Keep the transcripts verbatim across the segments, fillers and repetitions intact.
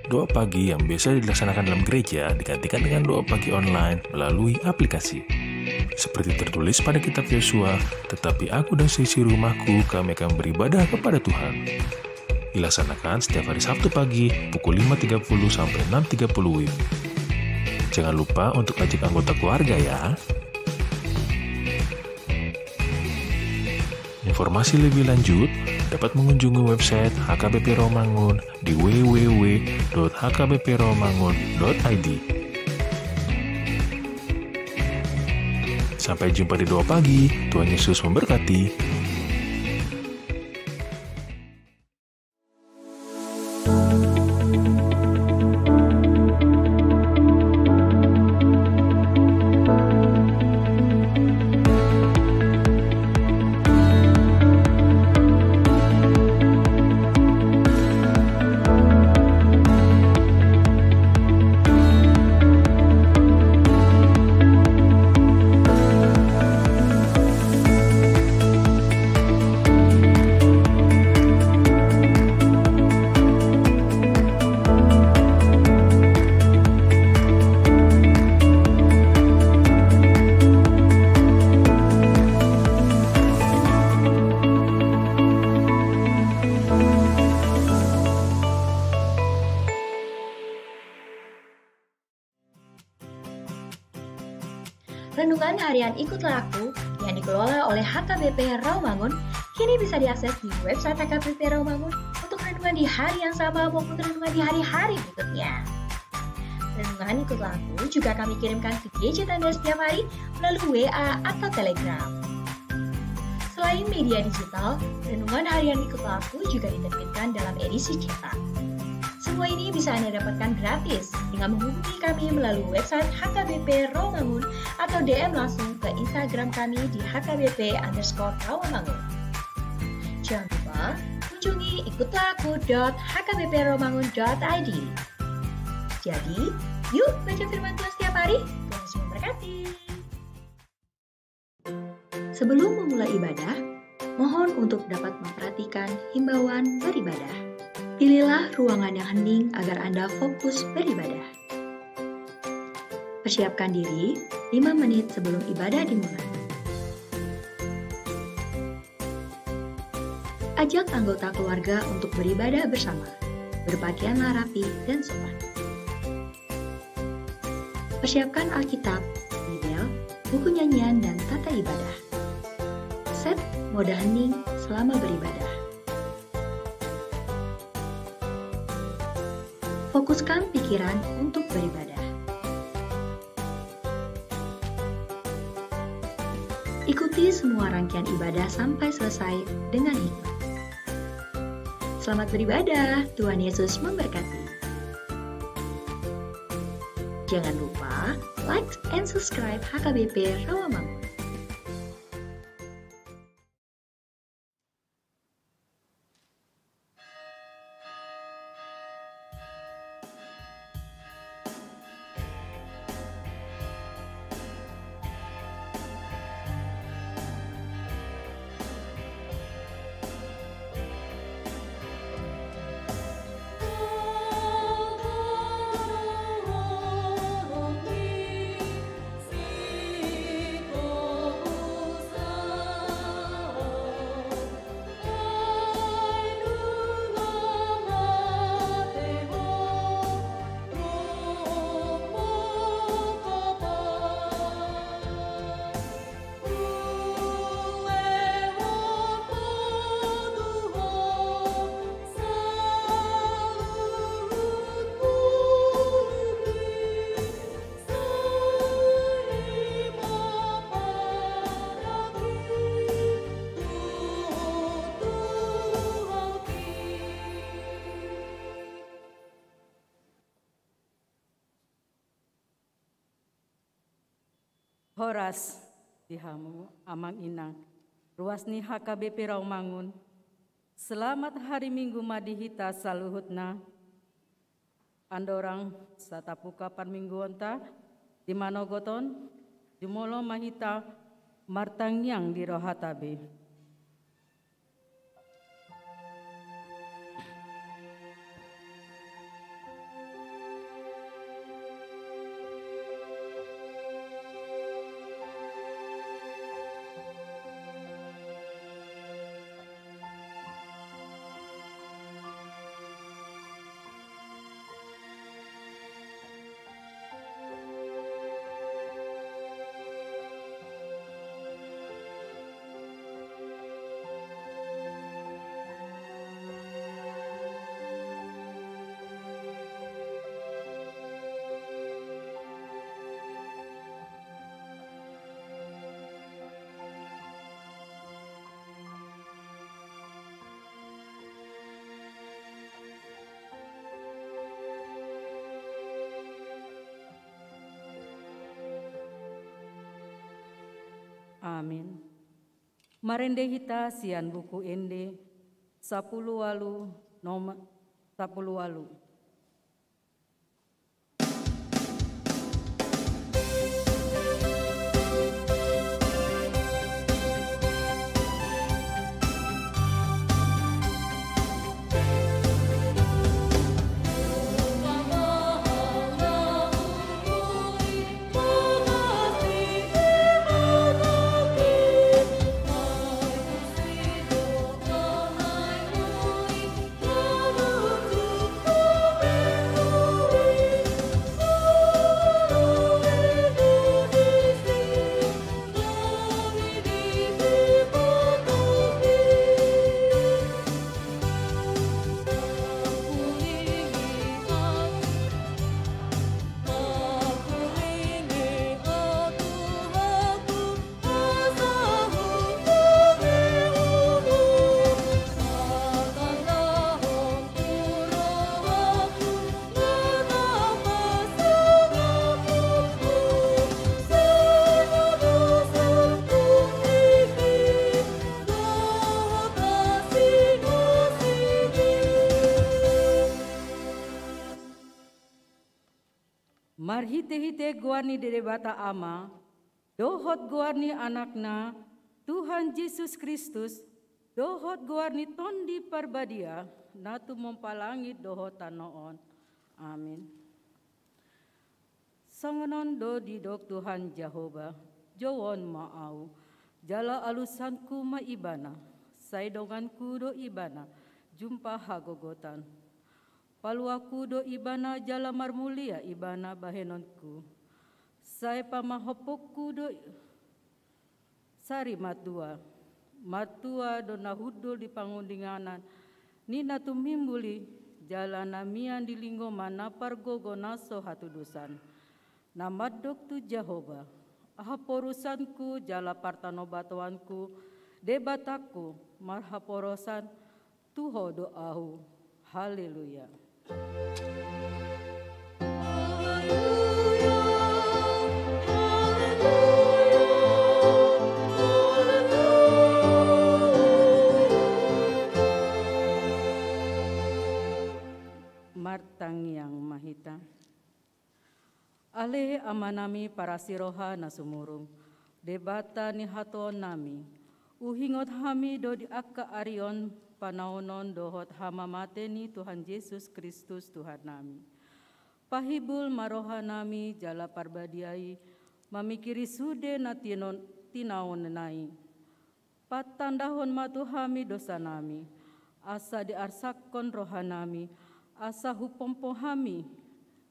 Doa pagi yang biasa dilaksanakan dalam gereja digantikan dengan doa pagi online melalui aplikasi. Seperti tertulis pada kitab Yosua, "Tetapi aku dan seisi rumahku, kami akan beribadah kepada Tuhan." Dilaksanakan setiap hari Sabtu pagi pukul lima tiga puluh sampai enam tiga puluh W I B. Jangan lupa untuk ajak anggota keluarga ya. Informasi lebih lanjut dapat mengunjungi website H K B P Rawamangun di w w w dot h k b p rawamangun dot i d. Sampai jumpa di Doa Pagi. Tuhan Yesus memberkati. Renungan Harian Ikutlah Aku yang dikelola oleh H K B P Rawamangun kini bisa diakses di website H K B P Rawamangun untuk renungan di hari yang sama maupun renungan di hari-hari berikutnya. Renungan Ikutlah Aku juga kami kirimkan ke gadget Anda setiap hari melalui W A atau Telegram. Selain media digital, Renungan Harian Ikutlah Aku juga diterbitkan dalam edisi cetak. Semua ini bisa Anda dapatkan gratis dengan menghubungi kami melalui website H K B P Rawamangun atau D M langsung ke Instagram kami di H K B P underscore Rawamangun. Jangan lupa kunjungi ikutlah aku dot h k b p rawamangun dot i d. Jadi, yuk baca firman Tuhan setiap hari. Tuhan Yesus memberkati. Sebelum memulai ibadah, mohon untuk dapat memperhatikan himbauan beribadah. Pilihlah ruangan yang hening agar Anda fokus beribadah. Persiapkan diri lima menit sebelum ibadah dimulai. Ajak anggota keluarga untuk beribadah bersama. Berpakaianlah rapi dan sopan. Persiapkan Alkitab, Bibel, buku nyanyian, dan tata ibadah. Set mode hening selama beribadah. Fokuskan pikiran untuk beribadah. Ikuti semua rangkaian ibadah sampai selesai dengan hikmat. Selamat beribadah, Tuhan Yesus memberkati. Jangan lupa like and subscribe H K B P Rawamangun. Horas di hamu amang inang, ruas ni H K B P Rawamangun. Selamat hari Minggu ma di hita saluhutna. Andorang satapuka parmingguonta, di manogot on, jumolo ma hita martangiang di rohata be. Amin. Marende hita sian Buku Ende sampulu ualu, nomor sampulu ualu. Marhitehite goar ni Debata Ama, dohot goar ni Anakna, Tuhan Jesus Kristus, dohot goar ni Tondi Parbadia, na tumompa langit dohot tano on. Amin. Songon on do didok Tuhan Jahowa, jouon ma Ahu, jala alusanku ma Ibana, sai donganku do Ibana, jumpa hagogotan. Paluaku do Ibana jala marmulia Ibana bahenonku. Sai pamahompuonku do sari matua. Matua do na hundul di pangundinganan ni na tumimbul i, jala na mian di linggoman na pargogo na so hatudosan. Na mandok tu Jahowa, haporusanku jala partanobatoanku, Debatangku, marhaporusan tu Ho do ahu. Haleluya. Martangiang ma hita. Ale Amanami parasiroha na sumurung, Debata ni hatuaonnami, huingot hami do di angka ari on panaonon dohot hamamate ni Tuhan Jesus Kristus Tuhannami. Pahibul ma rohanami jala parbadiai mamingkiri sude na tinon-, tinaononna i. Patandahon ma tu hami dosanami, asa diarsakkon rohanami, asa hupompo hami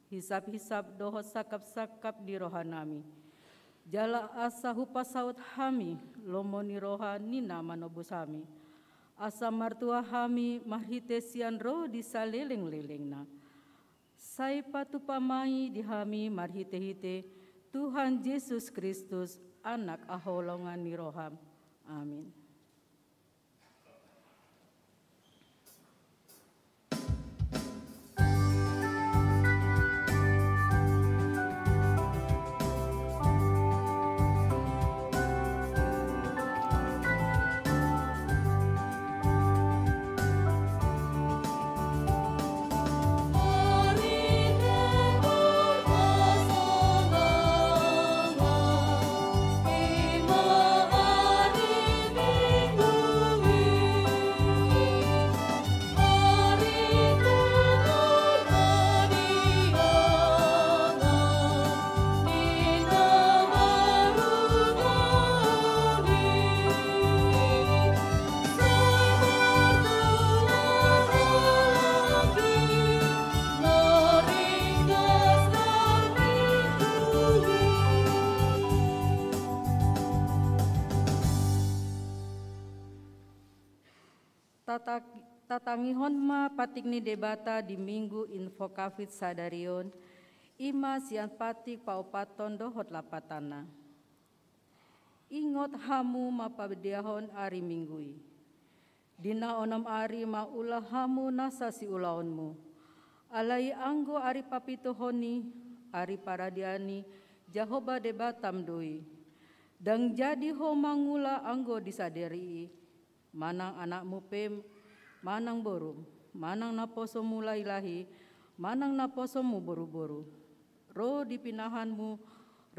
hisap-hisap dohot sangkap-sangkap ni rohanami. Jala asa hupasaut hami lomo ni roha ni na manobus hami. Asa martua hami marhite sian ro di saleleng-lelengna. Sai patupa ma i di hami marhite-hite Tuhan Jesus Kristus, Anak haholongan ni roham. Amin. Tata-, tatangihon ma patik ni Debata di Minggu Invocavit sadari on, i ma sian patik paopathon dohot lapatanna. Ingot hamu ma padiahon ari Minggu i. Di na onom ari ma ula hamu nasa siulaonmu. Alai anggo ari papituhon i, ari paradian ni Jahowa Debatam do i. Ndang jadi ho mangula anggo di sadari i, manang anakmu pe, manang borum, manang naposomu lahilahi, manang naposomu boruboru, ro di pinahanmu,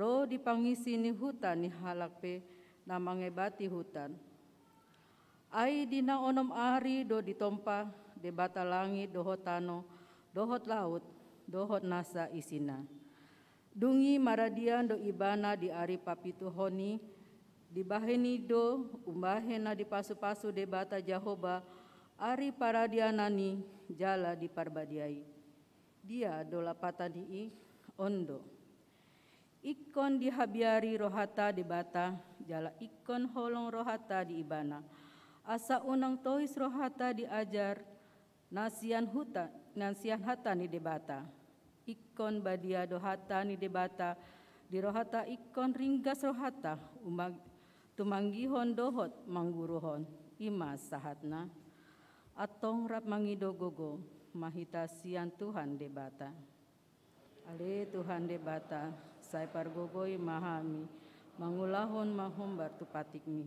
ro di pangisi ni huta ni halak pe na mangebati hutan. Ai di na onom ari do ditompa Debata langit dohot tano, dohot laut, dohot nasa isina. Dung i maradian do Ibana di ari papituhon i, dibahen i do umbahen na dipasupasu Debata Jahowa ari paradianan i jala diparbadiai. Dia do lapatan ni i? On do. Ingkon dihabiari rohanta Debata, jala ingkon holong rohanta di Ibana, asa unang tois rohanta diajar na sian huta, na sian hata ni Debata. Ingkon badia do hata ni Debata di rohanta, ingkon ringgas rohanta umag-, tumanggihon dohot mangguruhon. I ma sahatna. Antong rap mangido gogo ma hita sian Tuhan Debata. Ale Tuhan Debata, sai pargogoi ma hami, mangulahon ma hombar tu patikmi.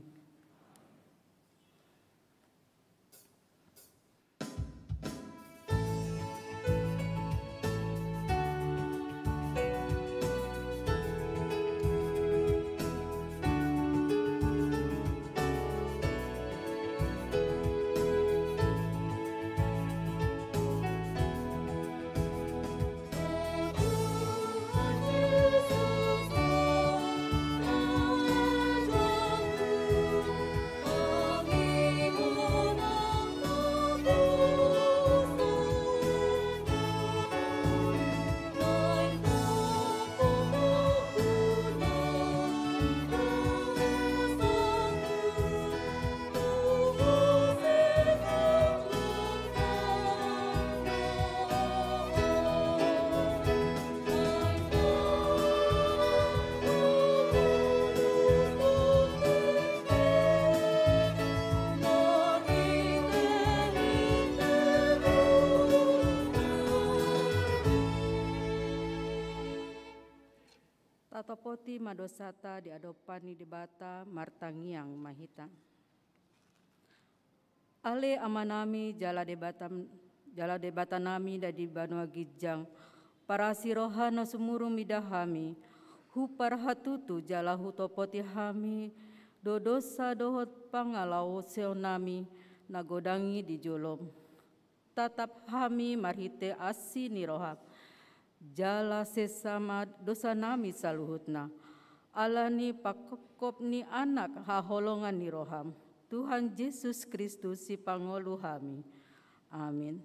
Tatopoti ma dosanta di adopan ni Debata, martangiang ma hita. Ale Amanami, jala Debata, jala Debatanami na di banua ginjang, parasi roha na sumurung mida hami, huparhatutu jala hutopoti hami do dosa dohot pangalaosionami na godang i di jolom. Tatap hami marhite asi ni roham, jala sesa ma dosanami saluhutna, ala ni panghophop ni Anak haholongan ni roham, Tuhan Jesus Kristus, Sipangolu hami. Amin.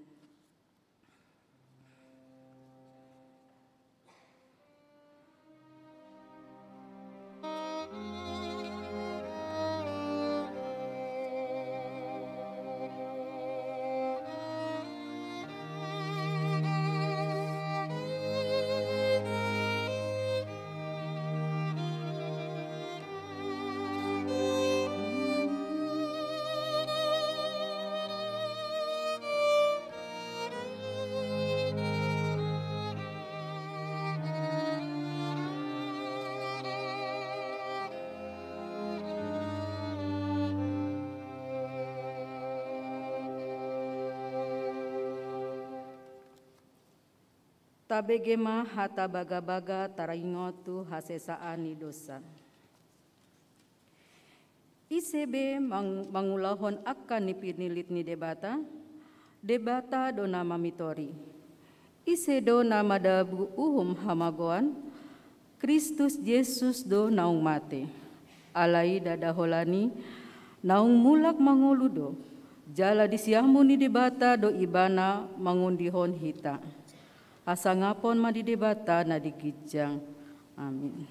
Tabege ma hata bagabaga taringot tu hasesaan ni dosa. Ise be mang-, mangulahon angka na pinilit ni Debata? Debata do na mamitori. Ise do na madabu uhum hamagoan? Kristus Jesus do naung mate. Alai ndada holan i, naung mulak mangolu do. Jala di siamun ni Debata do Ibana mangondihon hita. Hasangapon ma di Debata na di ginjang. Amin.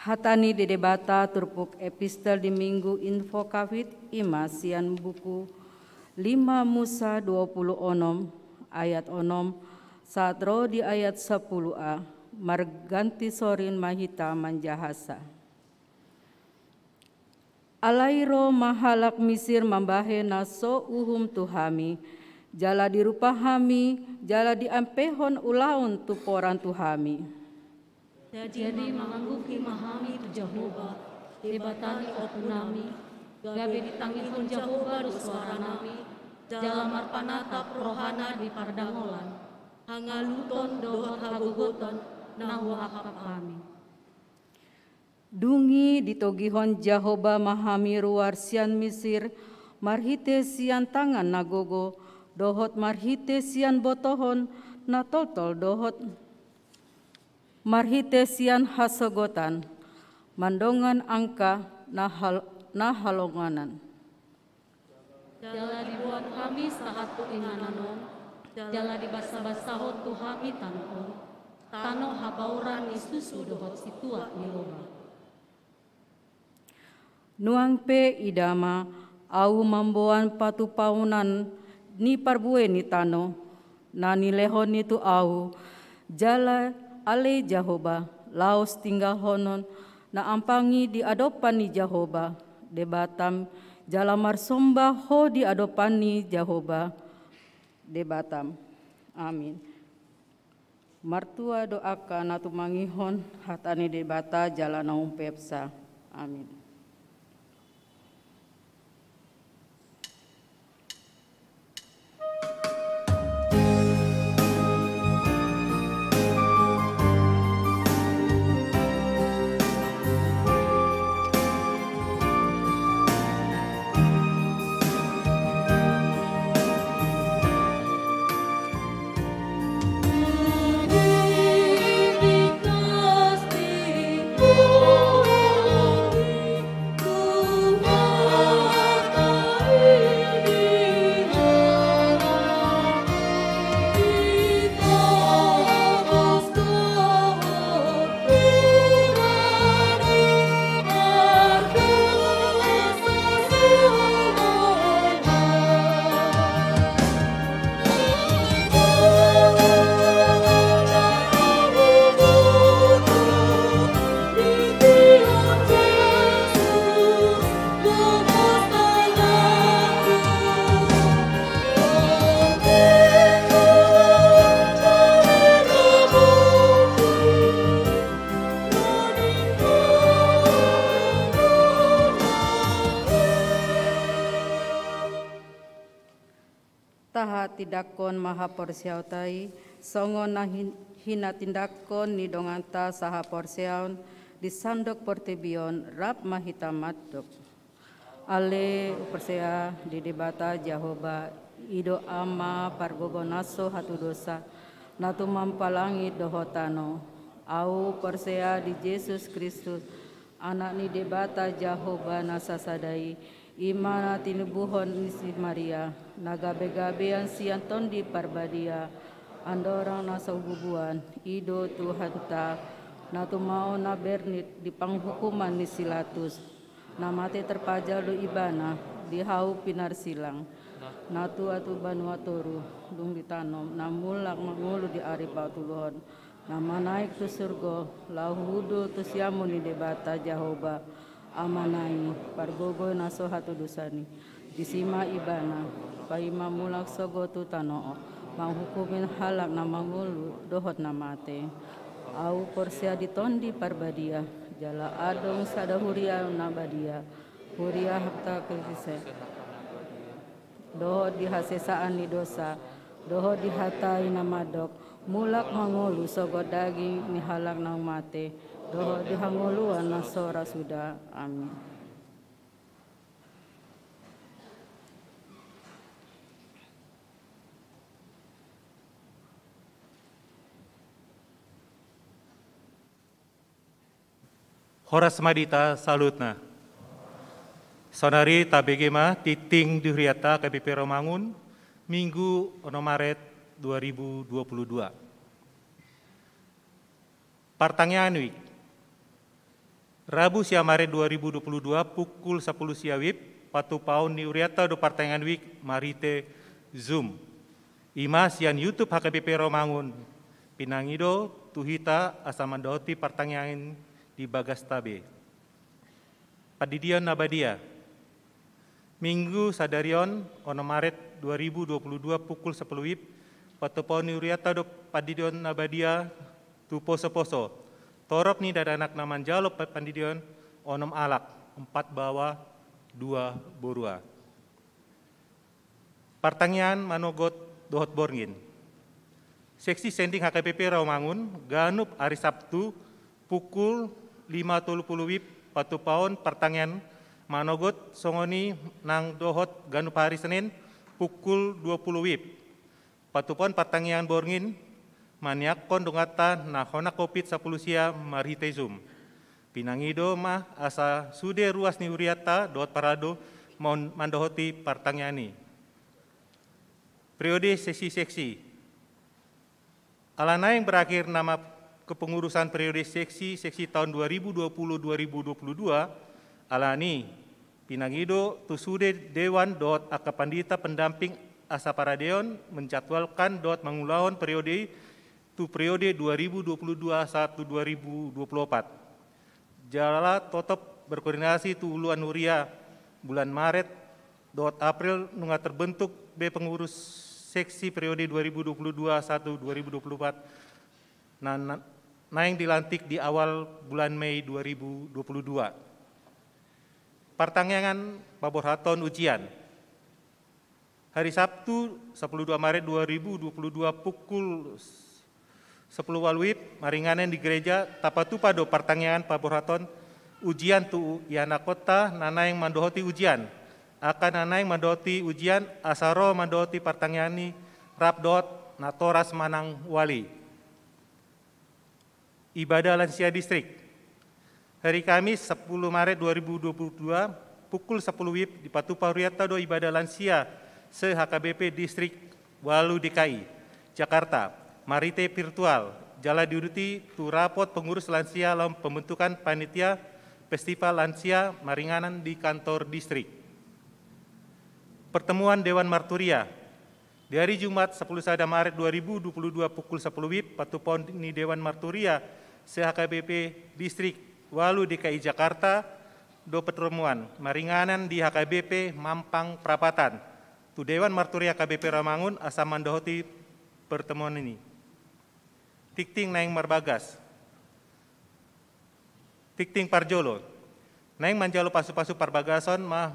Hata ni Debata turpuk epistel di Minggu Invocavit i ma sian buku lima Musa dua pulu onom ayat onom sahat ro di ayat sapulu a. Marganti sorin ma hita manjahasa. Alai ro ma halak Misir mambahen na so uhum tu hami, jala dirupa hami, jala diampehon ulaon tu poran tu hami. Jadi mangangguhi ma hami tu Jahowa, Debata ni ompunami, gabe ditangihon Jahowa do soaranami, jala marpanatap rohana di pardangolan, hangaluton dohot hagogoton na huahap hami. Dung i ditogihon Jahowa ma hami ruar sian Misir, marhite sian tangan na gogo, dohot marhite sian botohon na toltol, dohot marhite sian hasogotan, mandongan angka na hal-, na halonganan. Jala dibuat hami sahat tu inganan on, jala dibasabasahon tu hami tano on, tano habaoran ni susu dohot situak ni loba. Nuaeng pe ida ma, ahu mamboan patupaonan ni parbue ni tano, na nilehon ni tu ahu, jala ale Jahowa, laos tinggalhonon na ampang i di adopan ni Jahowa, Debatam, jala marsomba ho di adopan ni Jahowa, Debatam. Amin. Martua do angka na tumangihon hata ni Debata jala na umpeopsa. Amin. Tahatindangkon ma haporseaonta i, songon na hin-, hinatindangkon ni donganta sahaporseaon di sandok portibi on, rap ma hita mandok. Ale huporsea di Debata Jahowa, i do Ama pargogo na so hatudosan, na tumompa langit dohot tano. Ahu porsea di Jesus Kristus, Anak ni Debata Jahowa na sasada i, i ma na tinubuhon ni si Maria, na gabegabean sian Tondi Parbadia, andorang na so bubuan, i do Tuhanta, na tumaon na bernit di panghukuman ni si Latus, na mate tarpajal do Ibana di hau pinarsilang, na tua tu banua toru, dung ditanom, na mulak mangolu di ari patoluhon, na manaek tu surgo, laho hundul tu siamun ni Debata Jahowa, Amana i, pargogo na so hatudosan i. Disi ma Ibana, paima mulak sogot tu tano on, manghukumen halak na mangolu dohot na mate. Ahu porsea di Tondi Parbadia, jala adong sada huria na badia, huria hata Kristus, dohot di hasesaan ni dosa, dohot di hata i na mandok, mulak mangolu sogot daging ni halak naung mate, dohot di hangoluan na so ra suda. Amin. Horas ma di hita saluhutna. Saonari tabege ma tingting di hurianta K P P Romangun, Minggu onom Maret dua ribu dua puluh dua. Partangiangan i. Rabu sia Maret dua ribu dua puluh dua pukul sapuluh sia wib, patupaon ni hurianta do partangiangan wib marhite Zoom. I ma sian YouTube H K B P Rawamangun. Pinangido tu hita asa mandohoti partangiangan di bagasta be. Pandidion na badia. Minggu sadari on, onom Maret dua ribu dua puluh dua pukul sapuluh wib, patupaon ni hurianta do pandidion na badia tu poso-poso. Torop ni dakdanak na manjalo pa-, pandidion onom halak, empat baoa, dua borua. Partangiangan manogot dohot borngin. Seksi sending H K B P Rawamangun, ganup ari Sabtu, pukul lima tolu pulu wib, patupaon partangiangan manogot, songon i nang dohot ganup ari Senin, pukul dua pulu wib. Patupaon partangiangan borngin, maniangkon donganta na hona Covid sapuluh sia marhite Zoom. Pinangido ma asa sude ruas ni hurianta dohot parhalado mon-, mandohoti partangiangan i. Periode seksi-seksi. Ala naeng berakhir nama kepengurusan periode seksi, seksi tahun dua ribu dua puluh dua ribu dua puluh dua, alani pinangido tu sude dewan dohot angka pandita pendamping asa paradeon menjadwalkan dohot mangulahon periode i tu periode dua ribu dua puluh dua satu dua ribu dua puluh opat. Jala totop berkoordinasi tu uluan huria bulan Maret dohot April nunga terbentuk be pengurus seksi periode dua ribu dua puluh dua satu dua ribu dua puluh empat na, na, naeng dilantik di awal bulan Mei dua ribu dua puluh dua. Partangiangan paborhaton ujian. Hari Sabtu, sapuluh dua Maret dua ribu dua puluh dua pukul sapuluh walu wib, maringanan di gereja, tapatupa do partangiangan paborhaton ujian tu ianakhonta na naeng mandohoti ujian. Angka na naeng mandohoti ujian, asa ro mandohoti partangiangan i rap dohot natoras manang wali. Ibadah lansia distrik. Hari Kamis, sapuluh Maret dua ribu dua puluh dua, pukul sapuluh wib, dipatupa hurianta do ibadah lansia se-H K B P Distrik walu D K I Jakarta, marhite virtual, jala diuduti tu rapot pengurus lansia laho pembentukan panitia festival lansia maringanan di kantor distrik. Pertemuan Dewan Marturia. Di hari Jumat, sapuluh sada Maret dua ribu dua puluh dua pukul sapuluh wib, patupaon ni Dewan Marturia se-H K B P Distrik walu D K I Jakarta do pertemuan maringanan di H K B P Mampang Prapatan. Tu Dewan Marturia H K B P Rawamangun asa mandohoti pertemuan i. Tingting naeng marbagas. Tingting parjolo. Naeng manjalo pasu-pasu parbagason ma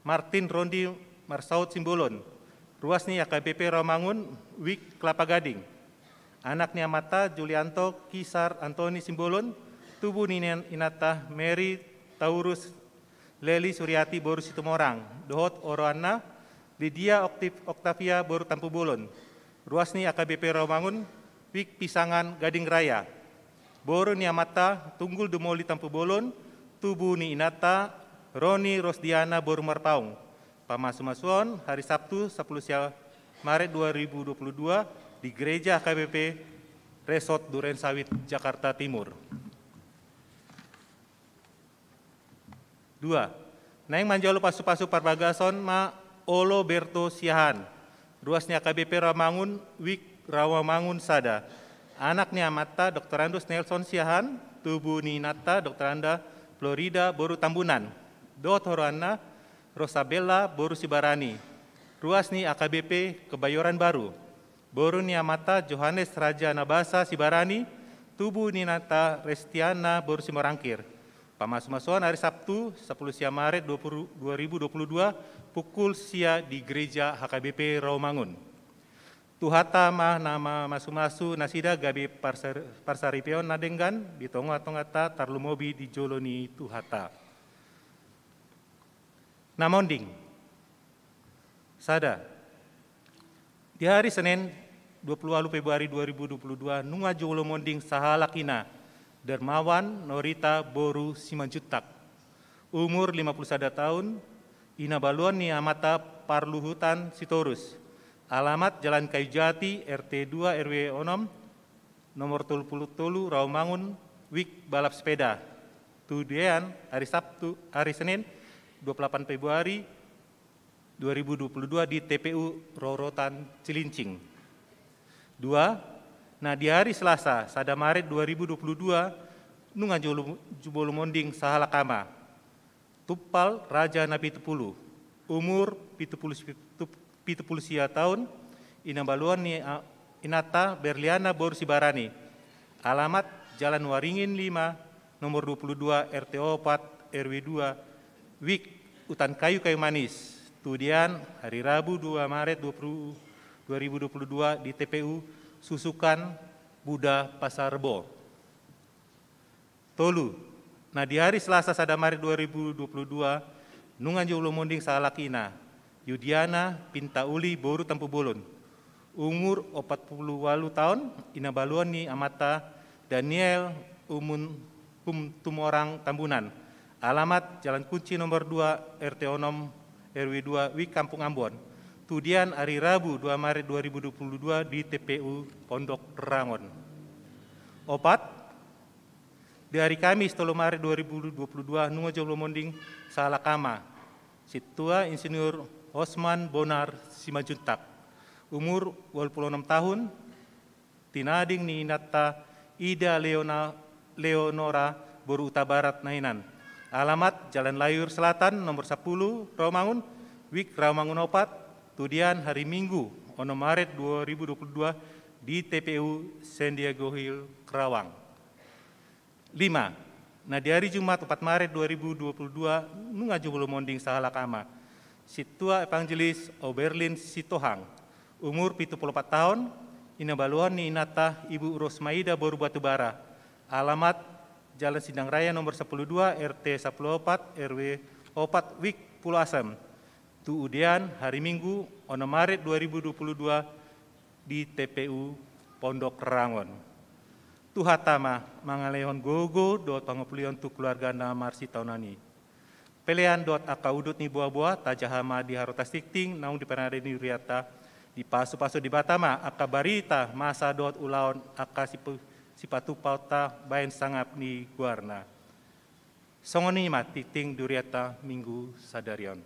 Martin Rondi Marsaut Simbolon, ruas ni H K B P Rawamangun, Wik Kelapa Gading. Anak ni amanta Julianto Kisar Antoni Simbolon, tubu ni ina-, inanta Mary Taurus Leli Suriati boru Situmorang, dohot oroanna Lydia Oktif-, Octavia boru Tampubolon, ruas ni H K B P Rawamangun, Wik Pisangan Gading Raya. Boru ni amanta Tunggul Dumoli Tampubolon, tubu ni inanta Roni Rosdiana boru Marpaung. Pamasu-masuon hari Sabtu, sapuluh sia Maret dua ribu dua puluh dua, di Gereja H K B P Resort Duren Sawit, Jakarta Timur. Dua. Naeng manjalo pasu-pasu parbagason ma Olo Berto Siahaan, ruas ni H K B P Rawamangun, Wik Rawamangun sada. Anak ni amanta Doktorandus Nelson Siahaan, tubu ni inanta Doktoranda Florida boru Tambunan, dohot oroanna Rosabella boru Sibarani, ruas ni H K B P Kebayoran Baru. Boru ni amanta Johannes Raja Nabasa Sibarani, tubu ni inanta Restiana boru Simorangkir. Pamasu-masuon hari Sabtu, sapuluh sia Maret dua puluh, dua ribu dua puluh dua, pukul sia di Gereja H K B P Rawamangun. Tuhanta ma na mamasu-masu nasida gabe parsar-, parsaripeon na denggan di tonga-tonganta, tarlumobi di jolo ni Tuhanta. Na monding. Sada. Di hari Senin, dua puluh walu Februari dua ribu dua puluh dua, nunga jolo monding sahalak ina, Dermawan Norita boru Simanjuntak. Umur lima puluh sada taon, ina baluon ni amanta Parluhutan Sitorus. Alamat Jalan Kayu Jati, R T dua, R W onom, nomor tolu puluh tolu, Rawamangun, Wik balap sepeda. Tudian, hari Sabtu, hari Senin, dua puluh delapan Februari dua ribu dua puluh dua di T P U Rorotan Cilincing. Dua, na di hari Selasa, sada Maret dua ribu dua puluh dua, nunga jolo-, jumolo monding sahalak ama. Tumpal Raja Napitupulu, umur pitu pulu, pitu pulu sia taon, ina baluan ni, a, inanta Berliana boru Sibarani. Alamat Jalan Waringin lima, nomor dua puluh dua, R T opat, R W dua, Wik, Hutan Kayu, Kayu Manis. Tudian, hari Rabu, dua Maret dua puluh, dua ribu dua puluh dua, di T P U Susukan Buda, Pasar Rebo. Tolu, na di hari Selasa, sada Maret dua ribu dua puluh dua, nunga jumolo monding sahalak ina, Yudiana Pintauli boru Tampubolon. Umur opat pulu ualu taon, ina baluan ni amanta Daniel Umun, Humtumorang Tambunan. Alamat Jalan Kunci nomor dua, R T onom, R W dua, Wik, Kampung Ambon. Tudian, hari Rabu, dua Maret dua ribu dua puluh dua, di T P U Pondok Rangon. Opat, di hari Kamis, tolu Maret dua ribu dua puluh dua, nunga jumolo monding sahalak ama. Sintua Insinyur Osman Bonar Simanjuntak. Umur ualu pulu onom taon, tinading ni inanta Ida Leona, Leonora boru Hutabarat Nainggolan. Alamat Jalan Layur Selatan, nomor sapulu, Rawamangun, Wik, Rawamangun opat. Tudian, hari Minggu, onom Maret dua ribu dua puluh dua, di T P U San Diego Hill, Kerawang. Lima, na di hari Jumat, opat Maret dua ribu dua puluh dua, nunga jumolo monding sahalak ama. Sintua Evangelis Oberlin Sitohang, umur pitu pulu opat taon, ina baluan ni inanta Ibu Rosmaida boru Batubara. Alamat Jalan Sindang Raya nomor sapulu dua, R T sapulu opat, R W opat, Wik, Pulo Asem. Tudian, hari Minggu, onom Maret dua ribu dua puluh dua, di T P U Pondok Rangon. Tuhanta ma mangalehon gogo dohot pangupulion tu keluargana marsitaonon i. Pelean dohot angka udut ni boaboa tajaha ma di haroro tingting naung diparade ni hurianta. Dipasupasu Debata ma angka barita, masa dohot ulaon angka sipu-, sipatupaonta bahen sangap ni goarna. Songon i ma tingting di hurianta Minggu sadari on.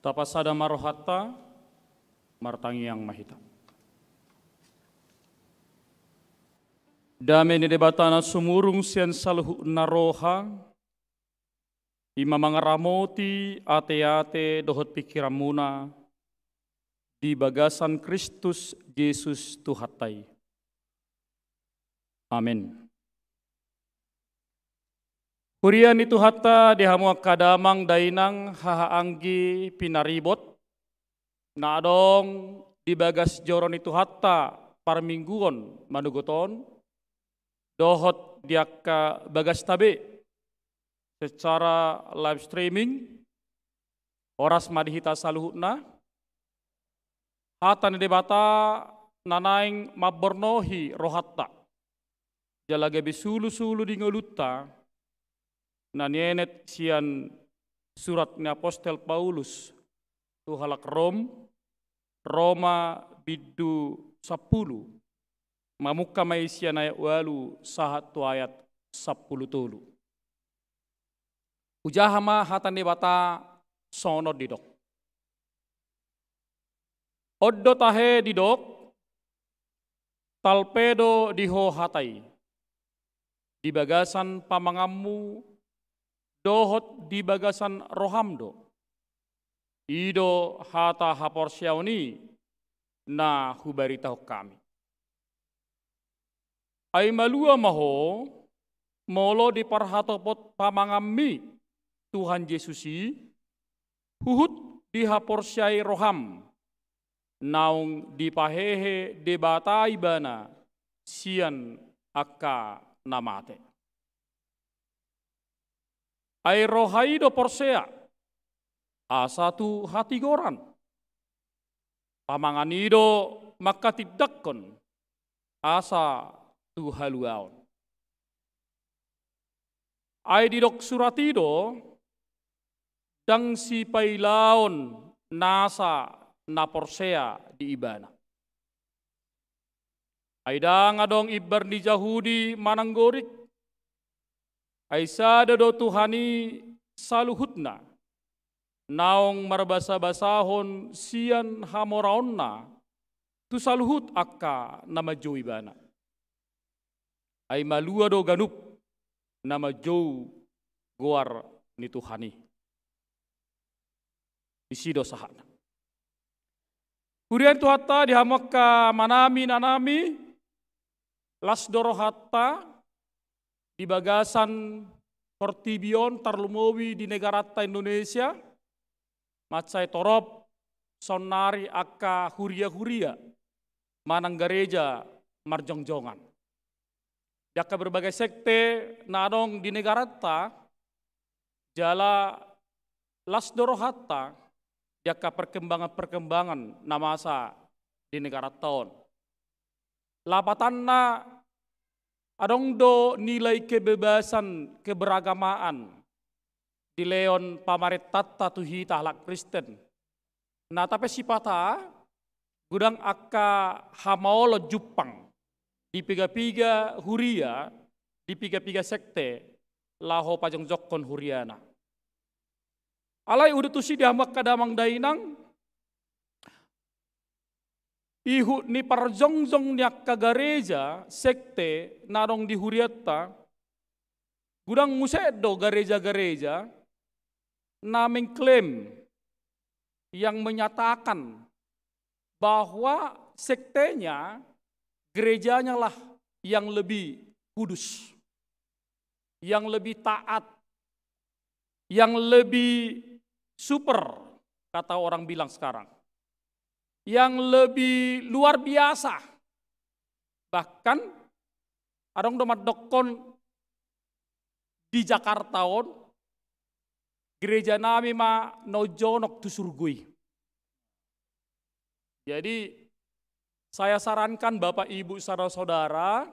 Tapasada ma rohanta, martangiang ma hita. Dame ni Debata na sumurung sian saluhutna roha, i ma mangaramoti ateate dohot pingkiranmuna di bagasan Kristus Jesus Tuhanta i. Amen. Huria ni Tuhanta, di hamu angka damang dainang, haha anggi pinaribot, na adong di bagas joro ni Tuhanta parmingguon manogot on, dohot di angka bagasta be secara live streaming. Horas ma di hita saluhutna. Hata ni Debata na naeng mambornohi rohanta jala gabe sulusulu di ngolunta, na nienet sian surat ni apostel Paulus tu halak Rom, Roma bindu sampulu, mamungka ma i sian ayat ualu sahat tu ayat sampulu tolu. Hujaha ma hata ni Debata songon on didok. On do tahe didok, talpe do di ho hata i, di bagasan pamanganmu dohot di bagasan roham do. I do hata haporseaon i na hubaritahon hami. Ai malua ma ho, molo diparhatopot pamanganmi Tuhan Jesus i, huhut dihaporseai roham, naung dipahehe Debata Ibana sian angka na mate. Ai roha i do porsea, asa tu hatigoran. Pamangan i do mangkatindangkon, asa tu haluaon. Ai didok surat i do, ndang sipailaon nasa na porsea di ibana. Ai ndang adong imbar ni Jahudi manang Gorik, ai sada do Tuhan i saluhutna, naung marbasabasahon sian hamoraonna tu saluhut angka na manjou Ibana. Ai malua do ganup na manjou goar ni Tuhan i. Disi do sahatna. Huria ni Tuhanta, di hamu angka amanami, inanami, las do rohanta di bagasan portibi on, tarlumobi di negaranta Indonesia, mansai torop saonnari angka huria-huria manang gareja marjongjongan. Di angka berbagai sekte na adong di negaranta, jala las do rohanta di angka perkembangan-perkembangan na masa di negaranta on. Lapatanna, adong do nilai kebebasan keberagamaan dilehon pamarentanta tu hita halak Kristen. Na, tapi sipata godang angka hamaolon jumpang di piga-piga huria, di piga-piga sekte, laho pajongjongkon huriana. Alai udah tusi di hamu angka damang dainang, ihut ni parjongjong ni angka gareja, sekte, na adong di hurianta, godang muse do gareja-gareja na mengklaim, yang menyatakan bahwa sektenya, gerejanya lah yang lebih kudus, yang lebih taat, yang lebih super, kata orang bilang sekarang, yang lebih luar biasa. Bahkan adong do mandokkon di Jakarta on, gereja nami ma na jonok tu surgo i. Jadi, saya sarankan Bapak Ibu saudara-saudara,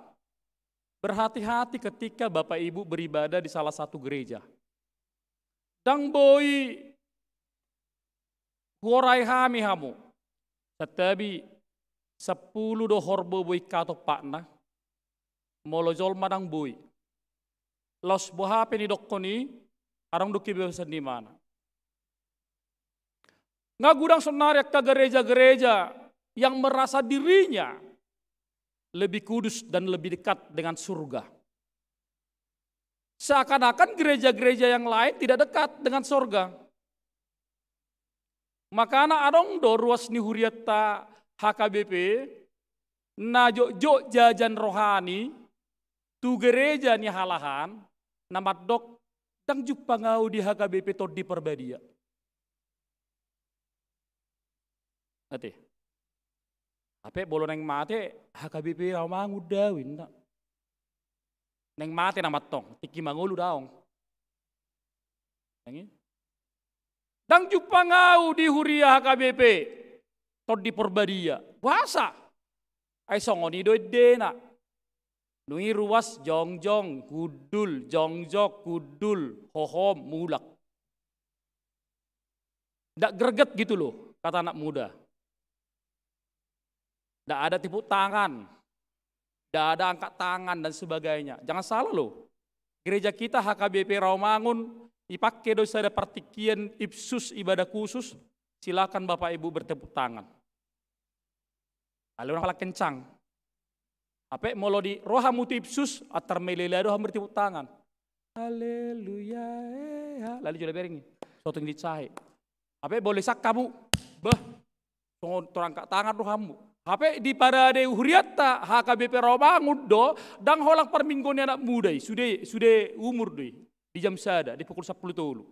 berhati-hati ketika Bapak Ibu beribadah di salah satu gereja. Ndang boi huorai hami hamu. Santabi sampulu do horbo boi katompakna, molo jolma ndang boi. Laos boha pe nidokkon i, adong do kebebasan ni ibana. Nga godang saonnari angka gereja-gereja yang merasa dirinya lebih kudus dan lebih dekat dengan surga. Seakan-akan gereja-gereja yang lain tidak dekat dengan sorga. Makana adong do ruas ni hurianta H K B P, na jotjot jajan rohani tu gereja ni halahan, na mandok, ndang jumpang ahu di H K B P Tondi Parbadia. Ate. Hape molo naeng mate, H K B P na mangunda ahu, inna. Naeng mate nama antong, tingki mangolu daong. Ndang jumpang ahu di huria H K B P. Tondi Porbadia. Boasa? Ai songon i do endena. Dung i ruas jongjong, hundul, jongjong, hundul, hohom, mulak. Ndak greget gitu loh, kata anak muda. Ndak ada tepuk tangan, ndak ada angkat tangan dan sebagainya. Jangan salah loh. Gereja kita H K B P Rawamangun, dipake do sada partingkian Ipsus, ibadah khusus, silakan Bapak Ibu bertepuk tangan. Alai unang pala kencang. Hape molo di rohamu tu Ipsus, antar melela do hamu bertepuk tangan. Haleluya, eh, ha. Lalu jolo bereng. Sotung di cahe. Hape bole sangkamu. Bah. Songon torang angkat tangan do hamu. Hape di parade hurianta H K B P Rawamangun do, ndang holan parmingguon ni anak muda i, sude, sude umur do i. Di jam sada, di pukul sampulu tolu.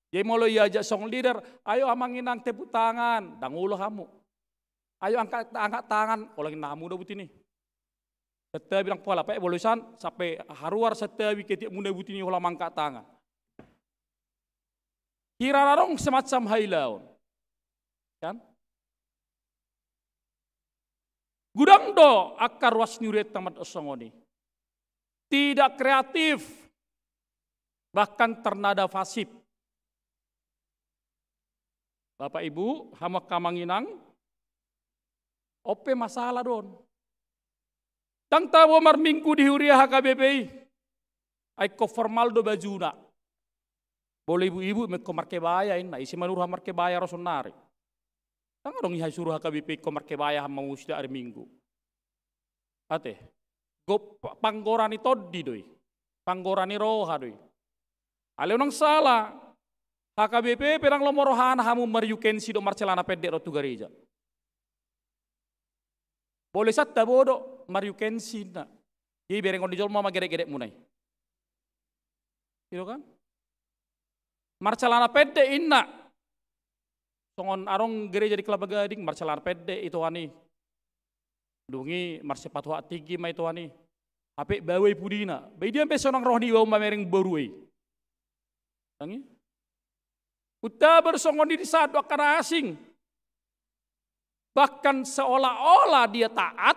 Jadi molo iajak song leader, ayo amang inang tepuk tangan, ndang olo hamu. Ayo angkat, angkat tangan, holan inna hamu do buti ni. Santabi ndang pola, pe bolosan sampe haruar santabi ketiak muna buti ni holan mangangkat tangan. Hira adong semacam hailaon. Kan? Godang do angka ruas ni hurianta mandok songon i. Tidak kreatif, bahkan ternada pasif. Bapak Ibu, hamu angka amang inang, on pe masalah do on. Ndang tabo marminggu di huria H K B P i. Ai ingkon formal do bajuna. Molo ibu-ibu ma ingkon markebaya inna, ise ma na urusan markebaya ro saonnari. Ndang adong i haisuruan H K B P ingkon markebaya hamu sian ari Minggu. Ate. Gok pa-, panggora ni tondi do i. Panggora ni roha do i. Alai unang sala. H K B P pe ndang lomo rohana hamu mariukensi dohot marcelana pendek ro tu gareja. Bole santabo do mariukensi inna. Jadi berengon ni jolma ma gedek-gedek muna i. Gitu kan? Marcelana pendek inna. Songon adong gereja di Kelapa Gading, marcelana pendek itoan i. Dung i marsepatu hak tinggi ma itoan i. Hape baoa i pudina. Ba i dia pe sonang roha ni baoa mamereng boru i. Ndang i. Untabar songon i di sandok angka na asing. Bahkan seolah-olah dia taat,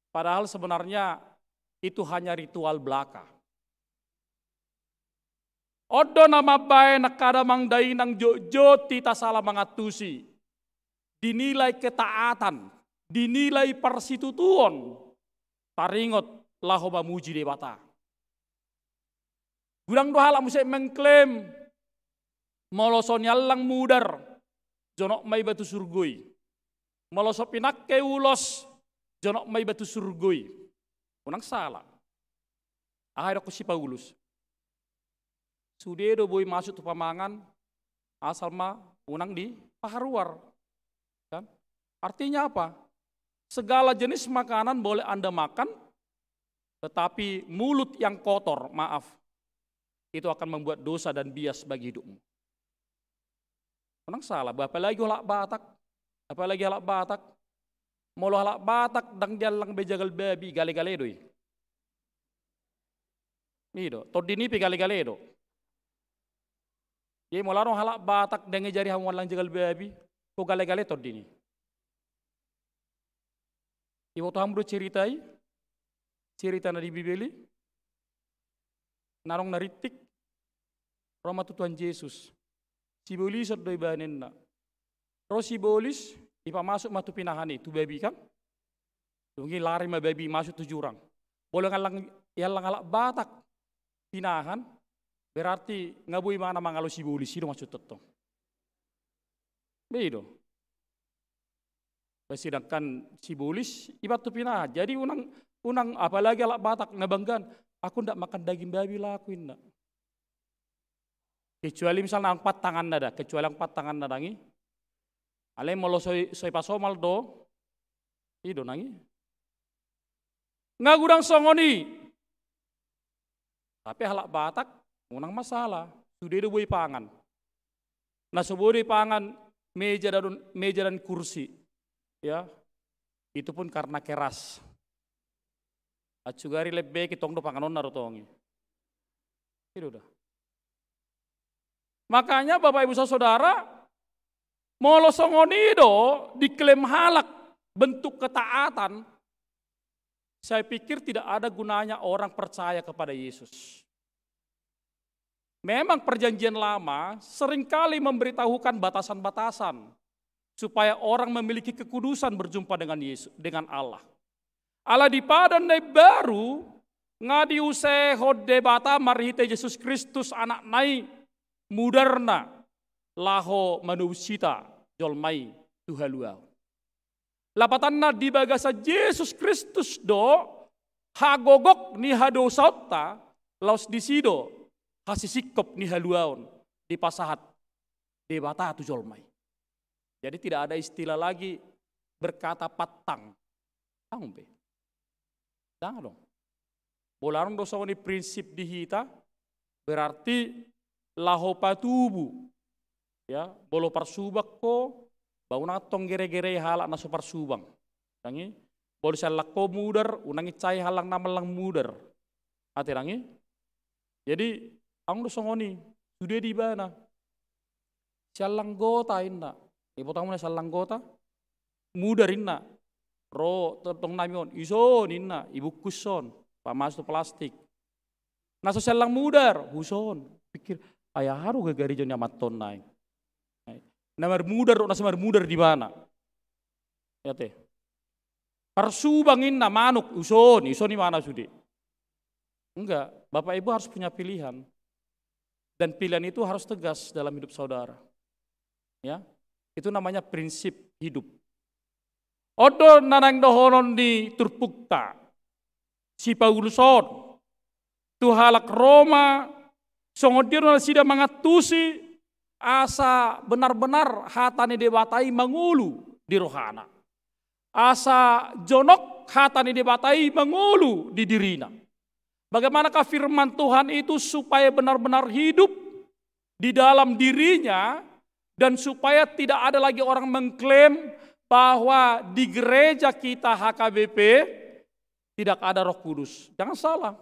padahal sebenarnya itu hanya ritual belaka. On do na mambaen angka damang dainang jotjot hita sala mangantusi. Dinilai ketaatan, dinilai parsitutuon, taringot laho mamuji Debata. Godang do halak muse mengklaim, molo so niallang mudar, jonok ma iba tu surgo i. Molo so pinangke ulos, jonok ma iba tu surgo i. Unang sala. Aha didok si Paulus? Sude do boi masuk tu pamangan, asal ma unang dipaharuar. Kan? Artinya apa? Segala jenis makanan boleh Anda makan, tetapi mulut yang kotor, maaf, itu akan membuat dosa dan bias bagi hidupmu. Unang sala, apalagi halak Batak, apalagi halak Batak. Molo halak Batak ndang diallang be jagal babi, gale-gale do i. I do, tondi ni pe gale-gale do. Jadi molo adong halak Batak ndang diajari hamu allang jagal babi, ho gale-gale tondi ni. Iboto hamu do cerita i, cerita na di Bibel i, na adong na rintik, ro ma tu Tuhan Jesus. Sibolison do iba ninna. Ro sibolis, dipamasuk ma tu pinahan i, tu babi kan. Dung i lari ma babi masuk tu jurang. Molo diallang, diallang halak Batak pinahan, berarti nga boi ma na mangalo sibolis, i do maksud tongtong. Be i do. Sedangkan sibolis iba tu pinahan. Jadi unang, unang apalagi halak Batak na banggaan, aku ndak makan daging babi lah aku inna. Kecuali misalna anggo pat tanganna da, kecuali anggo pat tanganna ndang i. Alai molo so i, so ipasomal do, i do ndang i. Nga godang songon i. Tapi halak Batak, unang masalah, sude do boi pangan. Na so boi do i pangan, meja dan, meja dan kursi. Ya, itu pun karena keras. Atsugari lembek i tong do panganonna do tong i. I do da. Makanya Bapak Ibu Saudara, Molo songon i do diklaim halak bentuk ketaatan, saya pikir tidak ada gunanya orang percaya kepada Yesus. Memang Perjanjian Lama seringkali memberitahukan batasan-batasan supaya orang memiliki kekudusan berjumpa dengan Yesus, dengan Allah. Ala di Padan na Imbaru nga diusehon Debata marhite Jesus Kristus Anakna i mudarna laho manobus hita jolma i tu haluaon. Lapatanna di bagasan Jesus Kristus do hagogok ni hadosaonta, laos disi do hasisingkop ni haluaon dipasahat Debata tu jolma i. Jadi tidak ada istilah lagi berkata pantang. Dang be. Dang adong. Molo adong do songon i prinsip di hita, berarti laho patubu. Ya, molo parsubang ho, ba unang tong gere-gere halak na so parsubang. Dang i, molo siallang ho mudar, unang incai halak na mallang mudar. Ate dang i. Jadi, adong do songon i, sude di ibana. Siallang gota inna. Iboto hamu na siallang gota? Mudar inna. Ro tongtong nami on, ison inna, ibungkus on, pamasuk tu plastik. Na so siallang mudar, huson. Pikir, ai aha do gareja ni amanta on nai. Na marmudar do na so marmudar di ibana. Ate. Parsubang inna manuk, huson, ison ibana sude. Enggak, Bapak Ibu harus punya pilihan. Dan pilihan itu harus tegas dalam hidup saudara. Ya, itu namanya prinsip hidup. On do na naeng dohonon ni turpukta si Paulus on tu halak Roma, songon dia do nasida mangantusi asa benar-benar hata ni Debata i mangolu di rohana. Asa jonok hata ni Debata i mangolu di dirina. Bagaimanakah firman Tuhan itu supaya benar-benar hidup di dalam dirinya dan supaya tidak ada lagi orang mengklaim bahwa di gereja kita H K B P tidak ada Roh Kudus. Jangan salah.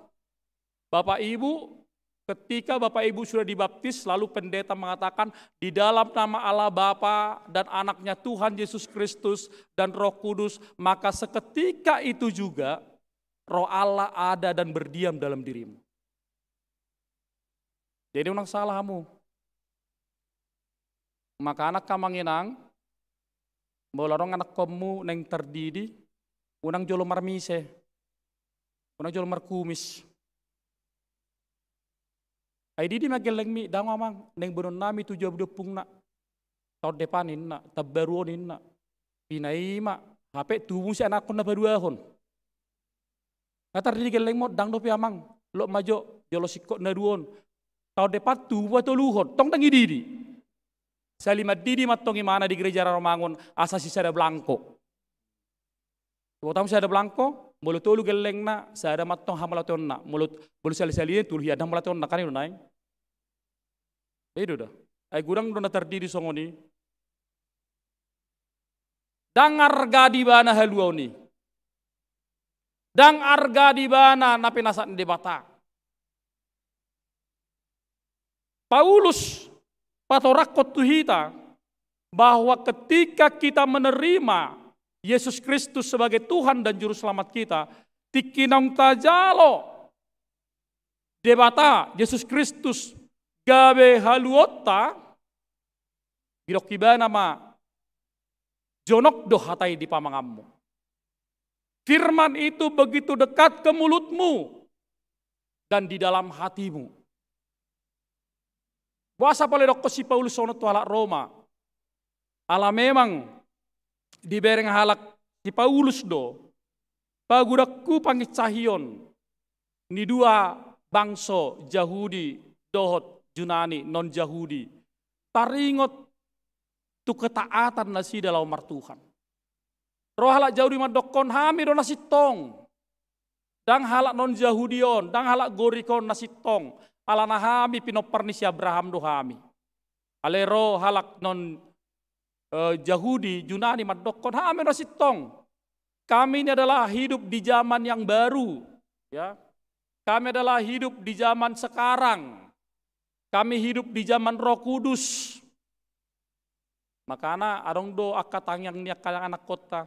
Bapak Ibu, ketika Bapak Ibu sudah dibaptis, lalu pendeta mengatakan, "Di dalam nama Allah Bapa dan Anaknya Tuhan Yesus Kristus dan Roh Kudus," maka seketika itu juga Roh Allah ada dan berdiam dalam dirimu. Jadi unang salah hamu. Maka anak amang inang, molo adong anakkonmu naeng tardidi, unang jolo marmise, unang jolo markumis. Ai didi ma gellengmi, dang amang, naeng boanon nami tu jabu ni ompungna. Taon depan inna, taon baru on inna. Pinaima, hape tubu muse anakkon na paduahon. Nga tardidi gellengmu, dang dope amang, lot ma jo, jolo singkop na dua on. Taon depan tubu patoluhon, tong dang ididi. Sali mandidi ma tong imana di gereja Rawamangun, asa sisada blangko. Iboto hamu sisada blangko, molo tolu gellengna, sada ma tong hamauliateonna, molo, molo sali-sali tolu hian hamauliateonna, kan i do naeng. I do da. Ai godang do na tardidi songon i. Dang arga di ibana haluaon i. Dang arga di ibana na pinasahat ni Debata. Paulus patorangkon tu hita bahwa ketika kita menerima Yesus Kristus sebagai Tuhan dan Juru Selamat kita, tingki naung tajalo Debata Yesus Kristus gabe haluaonta, didok ibana ma, jonok do hata i di pamanganmu. Firman itu begitu dekat ke mulutmu dan di dalam hatimu. Boasa pala didokkon si Paulus songon on tu halak Roma? Ala memang dibereng halak si Paulus do pagodanghu panginsahion ni dua bangso, Jahudi dohot Junani, non-Jahudi, taringot tu ketaatan nasida laho martuhan. Ro halak Jahudi mandokkon, hami do na sintong. Dang halak non-Jahudi on, dang halak Gorik on na sintong. Alana hami pinompar ni si Abraham do hami. Alai ro halak non, eh, Jahudi, Junani mandokkon, hami do na sintong. Kami ini adalah hidup di zaman yang baru, ya. Kami adalah hidup di zaman sekarang. Kami hidup di zaman Roh Kudus. Makana adong do angka tangiang ni angka anakkonta.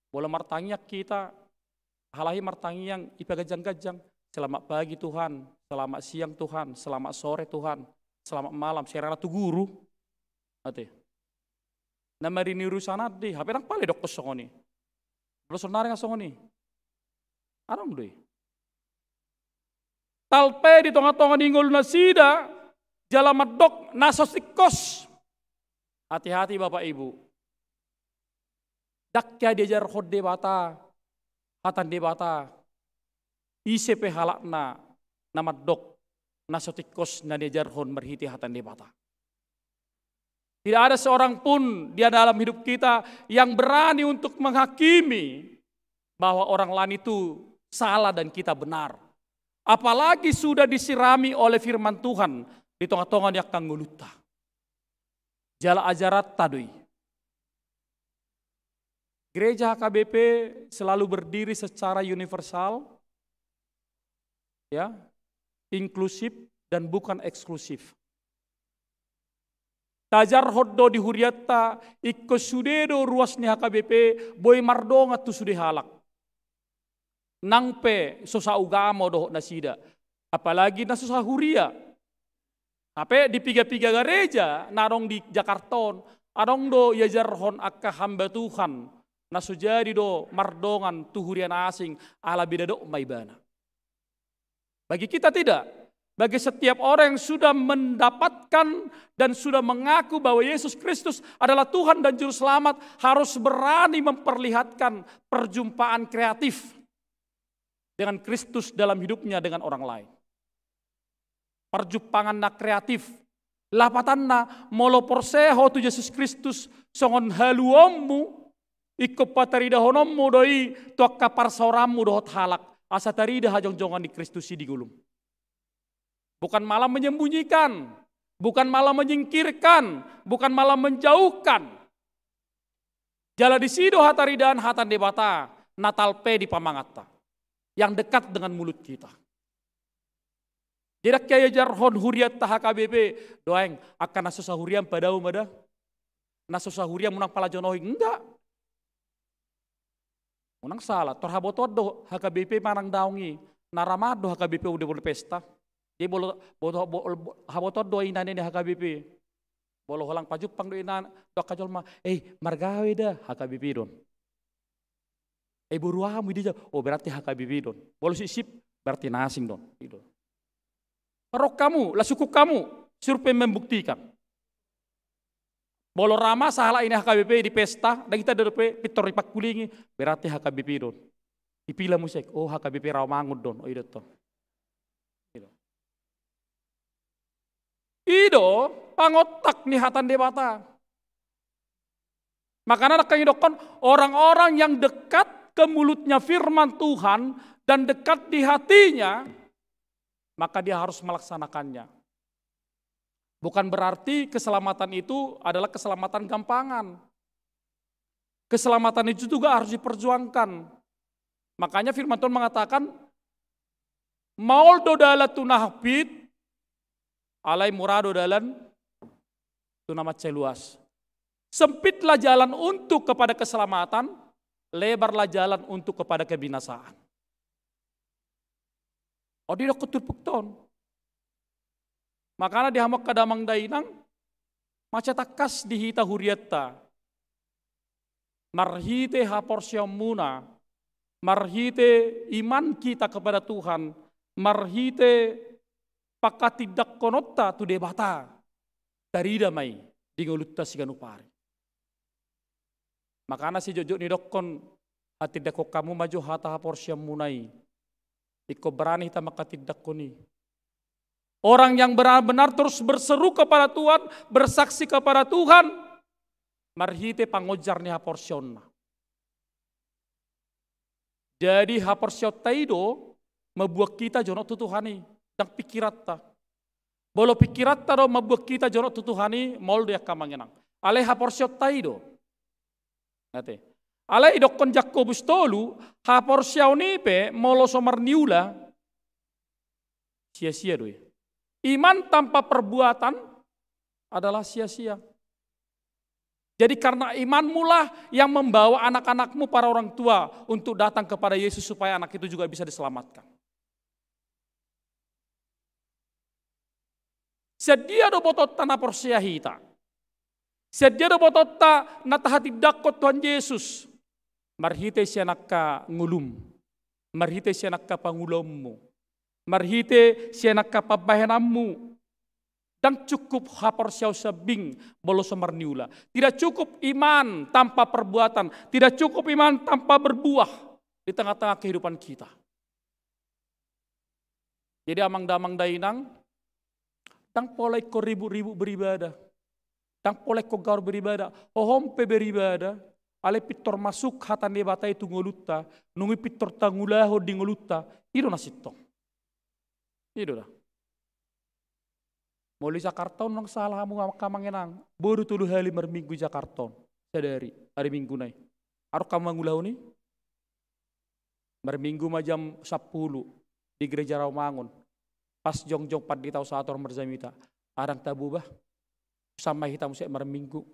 Molo martangiang hita, halak i martangiang, ipaganjang-ganjang. Selamat pagi Tuhan, selamat siang Tuhan, selamat sore Tuhan, selamat malam. Serana tu guru. Ate. Na marini urusan adi, hape ndang pala didokkon songon i. Molo sonari nga songon i. Adong do i. Talpe di tonga-tonga ni ngolu nasida, jala mandok na so tingkos. Hati-hati Bapak Ibu. Ndang hea diajarhon Debata, hata ni Debata, ise pe halakna na mandok na so tingkos na niajarhon marhite hata ni Debata. Tidak ada seorang pun di dalam hidup kita yang berani untuk menghakimi bahwa orang lain itu salah dan kita benar. Apalagi sudah disirami oleh firman Tuhan di tonga-tonga ni angka ngolunta. Jala ajaranta do i. Gereja H K B P selalu berdiri secara universal, ya, inklusif dan bukan eksklusif. Tajarhon do di hurianta, ingkon sude do ruas ni H K B P boi mardongan tu sude halak. Nang pe so saugama dohot nasida, apalagi na so sahuria. Hape di piga-piga gareja na adong di Jakarta on, adong do iajarhon angka hamba Tuhan na so jadi do mardongan tu huria na asing, ala beda dogma ibana. Bagi kita tidak. Bagi setiap orang yang sudah mendapatkan dan sudah mengaku bahwa Yesus Kristus adalah Tuhan dan Juru Selamat, harus berani memperlihatkan perjumpaan kreatif dengan Kristus dalam hidupnya dengan orang lain. Parjumpangan na kreatif. Lapatanna, molo porsea ho tu Jesus Kristus songon haluaonmu, ingkon pataridahononmu do i tu angka parsaoranmu dohot halak, asa tarida hajongjongan ni Kristus i di ngolum. Bukan malah menyembunyikan, bukan malah menyingkirkan, bukan malah menjauhkan. Jala disi do hataridaan hata ni Debata na talpe di pamanganta, yang dekat dengan mulut kita. Jadi angka iajarhon hurianta H K B P, doaeng, angka na so sahuria padao ma da. Na so sahuria unang pala jonohi, enggak. Unang sala, tor habotoan do H K B P manang daong i, na ra mahan do H K B P on di pesta. Jadi molo, molo, molo, habotoan do inna ni H K B P. Molo holan pajumpang do inna, do angka jolma, eh, margawe da, H K B P do on. Eh, boru, aha hamu i di jolo, oh, berarti H K B P do on. Molo sip-sip, berarti na asing do on. I do. Parok hamu, las ukum hamu, survei membuktikan. Molo ra masalah inna H K B P di pesta, ndang hita dope pintor dipangkulingi, berarti H K B P do on. Ipila muse, oh, H K B P Rawamangun do on, oh, i do tong. I do. I do pangontak ni hata ni Debata. Makana nangkin didokkon, orang-orang yang dekat ke mulutnya firman Tuhan dan dekat di hatinya, maka dia harus melaksanakannya. Bukan berarti keselamatan itu adalah keselamatan gampangan. Keselamatan itu juga harus diperjuangkan. Makanya firman Tuhan mengatakan, maol do dalan tu na sempit, alai mura do dalan tu na mansai luas. Sempitlah jalan untuk kepada keselamatan, lebarlah jalan untuk kepada kebinasaan. Olo didokkon turpukta on. Makana di hamu angka damang dainang, mansai tangkas di hita hurianta. Marhite haporseaonmuna, marhite iman kita kepada Tuhan, marhite panghatindangkononta tu Debata, tarida ma i di ngolunta siganup ari. Makana sijotjot ni dokkon, hatindangkon hamu ma jo hata haporseaonmuna i. Ingkon barani hita manghatindangkon i. Orang yang benar-benar terus berseru kepada Tuhan, bersaksi kepada Tuhan, marhite pangonjar ni haporseaonna. Jadi haporseaonta i do mambuat hita jonok tu Tuhan i, ndang pingkiranta. Molo pingkiranta do mambuat hita jonok tu Tuhan i, maol do i angka amang inang. Alai haporseaonta i do. Ate. Alai didokkon Jakobus tolu, haporseaon i pe molo so marniula, sia-sia do i. Iman tanpa perbuatan adalah sia-sia. Jadi karena imanmulah yang membawa anak-anakmu, para orang tua, untuk datang kepada Yesus supaya anak itu juga bisa diselamatkan. Sian dia do botoonta na porsea hita? Sian dia do botoonta na tahatindangkon Tuhan Jesus? Marhite sian angka ngolum, marhite sian angka pangulaonmu, marhite sian angka pambahenanmu. Ndang cukup haporseaon sambing molo so marniula. Tidak cukup iman tanpa perbuatan, tidak cukup iman tanpa berbuah di tengah-tengah kehidupan kita. Jadi amang damang dainang, ndang pola ingkon ribut-ribut beribadah. Ndang pola ingkon gaor beribadah. Hohom pe beribadah, alai pintor masuk hata ni Debata i tu ngolunta, nunga pintor tangulahon di ngolunta, i do na sintong. I do da. Molo di Jakarta on ndang sala hamu angka amang inang, boi do tolu hali marminggu di Jakarta on sadari, ari Minggu nai. Adong hamu mangulahon i? Marminggu ma jam sampulu di Gereja Rawamangun. Pas jongjong pandita on sahat tu marjamita, ndang tabo bah. Sama hita muse marminggu.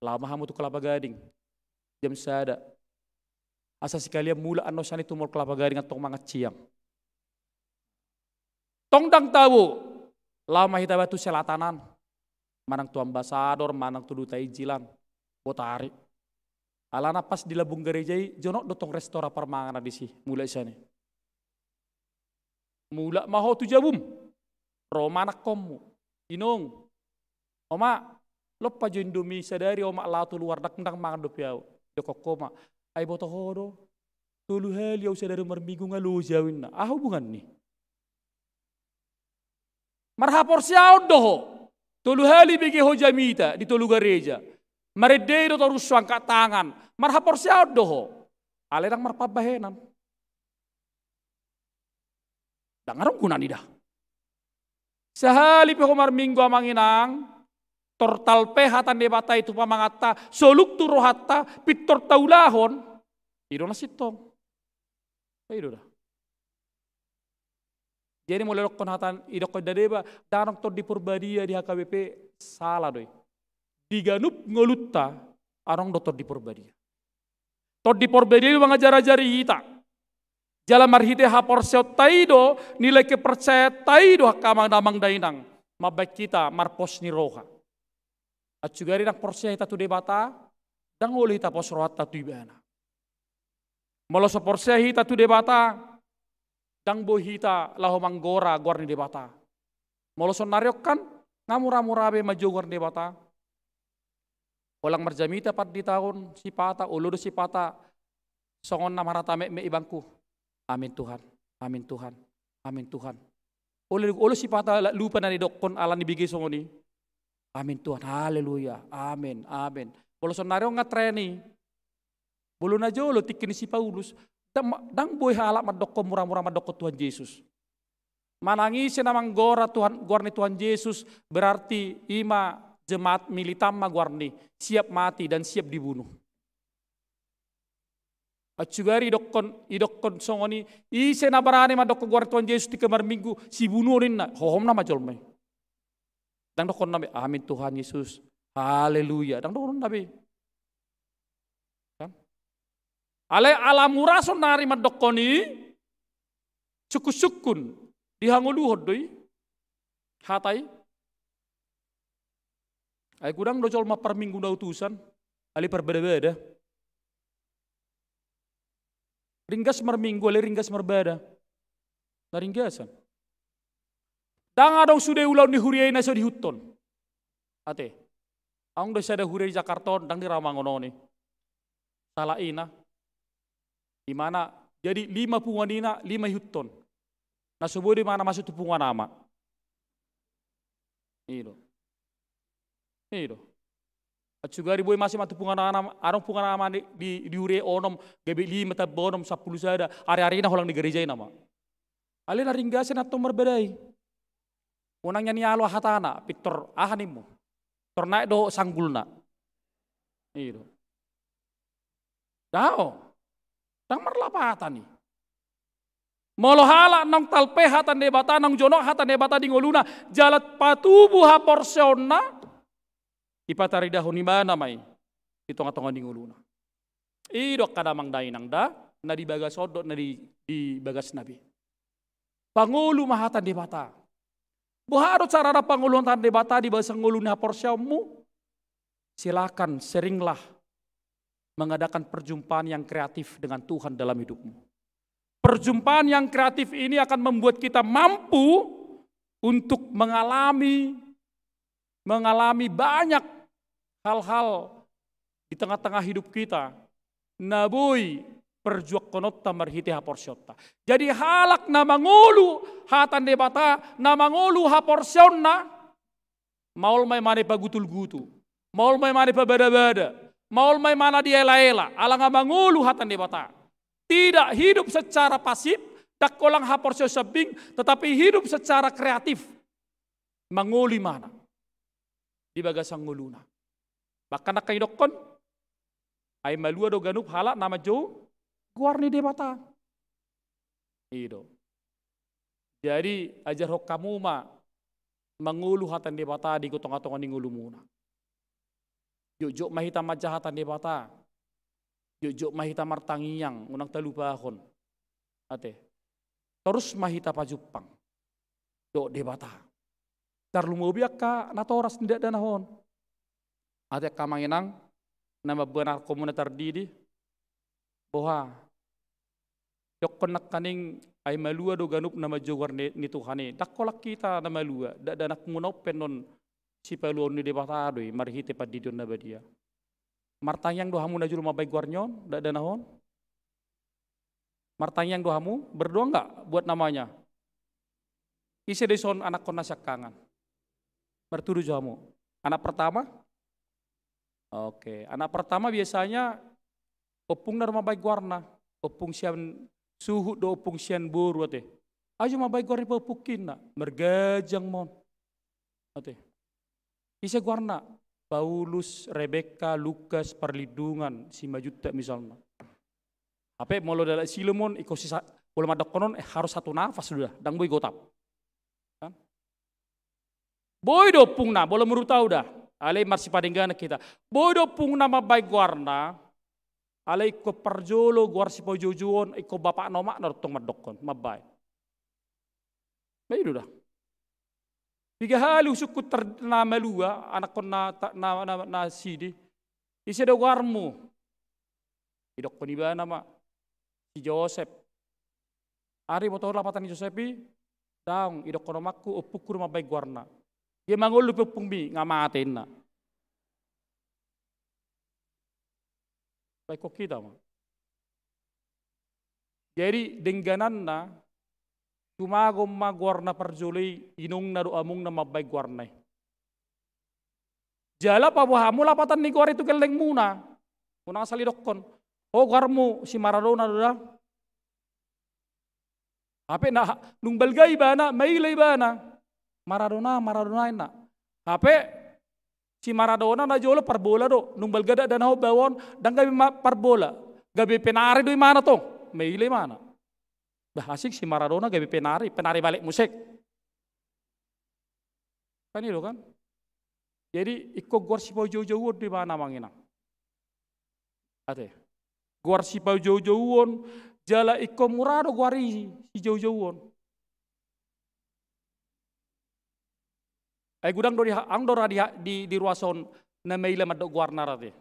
Laho ma hamu tu Kelapa Gading jam sada. Asa sekalian mulak annon sian i tumol Kelapa Gading antong mangan siang. Tong ndang tabo, laho ma hita bah tu selatan an, manang tu Ambasador, manang tu Duta Injil an, Botari. Alana pas di lambung gareja i jonok do tong restora parmanganan disi mulak sian i. Mulak ma ho tu jabum, ro ma anakkonmu, inong, oma, lompa jo Indomie sadari oma laho tu luar, ndang, ndang mangan dope au. Didokkon ho ma, ai boto ho do, tolu hali au sadari marminggu nga loja au, ninna. Aha hubungan ni? Marhaporseaon do ho. Tolu hali bege ho jamita di tolu gareja. Marende i do torus so angkat tangan. Marhaporseaon do ho. Alai ndang marpambahenan. Ndang adong guna ni da. Sahali pe ho marminggu amang inang, tor talpe hata ni Debata i tu pamanganta, soluk tu rohanta, pintor taulahon, i do na sintong. I do da. Jadi molo didokkon hata, didokkon da deba, ndang adong Tondi Porbadia di H K B P, sala do i. Di ganup ngolunta, adong do Tondi Porbadia. Tondi Porbadia i mangajar-ajari hita. Jala marhite haporseaonta i do, nilai kepercayaanta i do, angka amang damang dainang, mambahen hita marpos ni roha. Aut sugari ndang porsea hita tu Debata, ndang olo hita pos rohanta tu Ibana. Molo so porsea hita tu Debata, ndang boi hita laho manggora goar ni Debata. Molo saonnari on kan, nga mura-mura be manjou goar ni Debata. Holan marjamita pandita on, sipata, olo do sipata songon na marhata metmet ibana. Amin Tuhan, amin Tuhan, amin Tuhan. Olo, olo sipata la lupa na nidokkon ala ni bege songon i. Amin Tuhan, haleluya, amin, amin. Molo saonnari on nga tren i. Molo najolo tingki ni si Paulus, ndang ma-, ndang boi halak mandokkon mura-mura mandokkon Tuhan Jesus. Manang ise na manggora Tuhan, goar ni Tuhan Jesus, berarti i ma jemaat militan ma goar ni, siap mati dan siap dibunuh. Aut sugari didokkon, didokkon songon i, ise na barani mandokkon goar ni Tuhan Jesus tingki marminggu, sibunuhon ninna, hohomna ma jolma i. Ndang dokkonna be, amin Tuhan Yesus, haleluya. Ndang dokkonna be. Kan? Alai ala mura saonnari mandokkon i, sungkun-sungkun dihangoluhon do i hata i. Ai godang do jolma parminggu na utusan, alai parbada-bada. Ringgas marminggu, alai ringgas marbada. Na ringgasan. Ndang adong sude ulaon ni huria i na so diihuthon. Ate. Adong do sada huria di Jakarta on, ndang di Rawamangun on i. Sahalak ina. Imana, jadi lima punguan ina, lima iihuthon. Na so boi do imana masuk tu punguan ama. I do. I do. Aut sugari boi masuk ma tu punguan ama, adong punguan ama di, di, di huria i onom, gabe lima tamba onom, sampulu sada, ari-arina holan di gareja i nama. Alai na ringgas i antong marbada i. Unang nian ialo hatana, pintor aha nimmu. Tor naek do sanggulna. I do. Dao. Ndang marlapatan i. Molo halak naung talpe hata ni Debata, naung jonok hata ni Debata di ngoluna, jala patubu haporseaonna, ipataridahon ibana ma i di tongatonga ni ngoluna. I do angka damang dainang da, na di bagas on dohot na di, di bagasna be. Pangolu ma hata ni Debata. Boha do carana pangoluhon hata ni Debata di bagasan ngolu ni haporseaonmu? Silakan, seringlah mengadakan perjumpaan yang kreatif dengan Tuhan dalam hidupmu. Perjumpaan yang kreatif ini akan membuat kita mampu untuk mengalami, mengalami banyak hal-hal di tengah-tengah hidup kita na boi perjuangkononta marhite haporseaonta. Jadi halak na mangolu hata ni Debata, na mangolu haporseaonna, maol ma imana ipagutulgutul, maol ma imana ipabadabada, maol ma imana dielaela, ala nga mangolu hata ni Debata. Tidak hidup secara pasif, ndang holan haporseaon sambing, tetapi hidup secara kreatif. Mangolu imana di bagasan ngoluna. Bahkan angka idokkon, ai malua do ganup halak na manjou goar ni Debata. I do. Jadi ajarhon hamu ma mangolu hata ni Debata di tongatonga ni ngolumuna. Jotjot ma hita manjaha hata ni Debata. Jotjot ma hita martangiang, unang talupahon. Ate. Torus ma hita pajumpang dohot Debata. Tarlumobi angka natoras ni dakdanak on. Ate angka amang inang na mamboan anak hamu na tardidi. Boha? Dokkon nangkaning ai malua do ganup na manjou goar ni, ni Tuhan i. Ndang holan hita na malua, dakdanakmuna on pe annon sipaluaon ni Debata do i marhite pandidion na badia. Martangiang do hamu najolo mambahen goar ni on, dakdanak on? Martangiang do hamu, berdoa nggak buat namanya? Ise do dison anakkon na siangkangan? Martudu jo hamu. Anak pertama? Oke, anak pertama biasanya ompungna do mambahen goarna. Ompung sian suhut do, ompung sian boru ate. Ayo mambahen goar ni paompungki, inna. Marganjang ma on. Ate. Ise goarna? Paulus, Rebekka, Lukas, Parlindungan, Simanjuntak misalna. Hape molo dalan silom on, ingkon sisa, molo mandokkon on, eh, harus satu nafas sudah, ndang boi gotap. Kan? Boi do ompungna, molo menurut au da. Alai marsipadengganan hita. Boi do ompungna mambahen goarna, alai ingkon parjolo goar sipaujoujouna on, ingkon bapakna omakna do tong mandokkon, mambahen. Ba i do da. Piga hali husungkun tar-, na malua, anakkon na ta-, na, na, na sidi. Ise do goarmu? Idokkon ibana ma, si Josep. Ari boto lapatan ni Josep i? Daong, idokkon omakku, ompungku do mambahen goarna. Dia mangolu pe ompungmi, nga mate, inna. Baen hita ma. Jadi denggananna, tumagon ma goarna parjolo i, inongna do amongna mambahen goarna i. Jala paboa hamu lapatan ni goar i tu gellengmuna. Unang asal idokkon. Ho, goarmu si Maradona do da. Hape na, nung balga ibana, maila ibana. Maradona, Maradona, inna. Hape si Maradona najolo parbola do. Nung balga dakdanak on, baoa on, ndang gabe ma-, parbola. Gabe penari do imana tong. Maila imana. Bah, asing si Maradona gabe penari, penari balek musik. Kan i do kan? Jadi ingkon goar sipaujoujouna do ibana, amang inang. Ate. Goar sipaujoujouna, jala ingkon mura do goar i sijoujouon. Ai godang do di ha-, adong do ra di ha-, di, di ruas on na maila mandok goarna ra ate.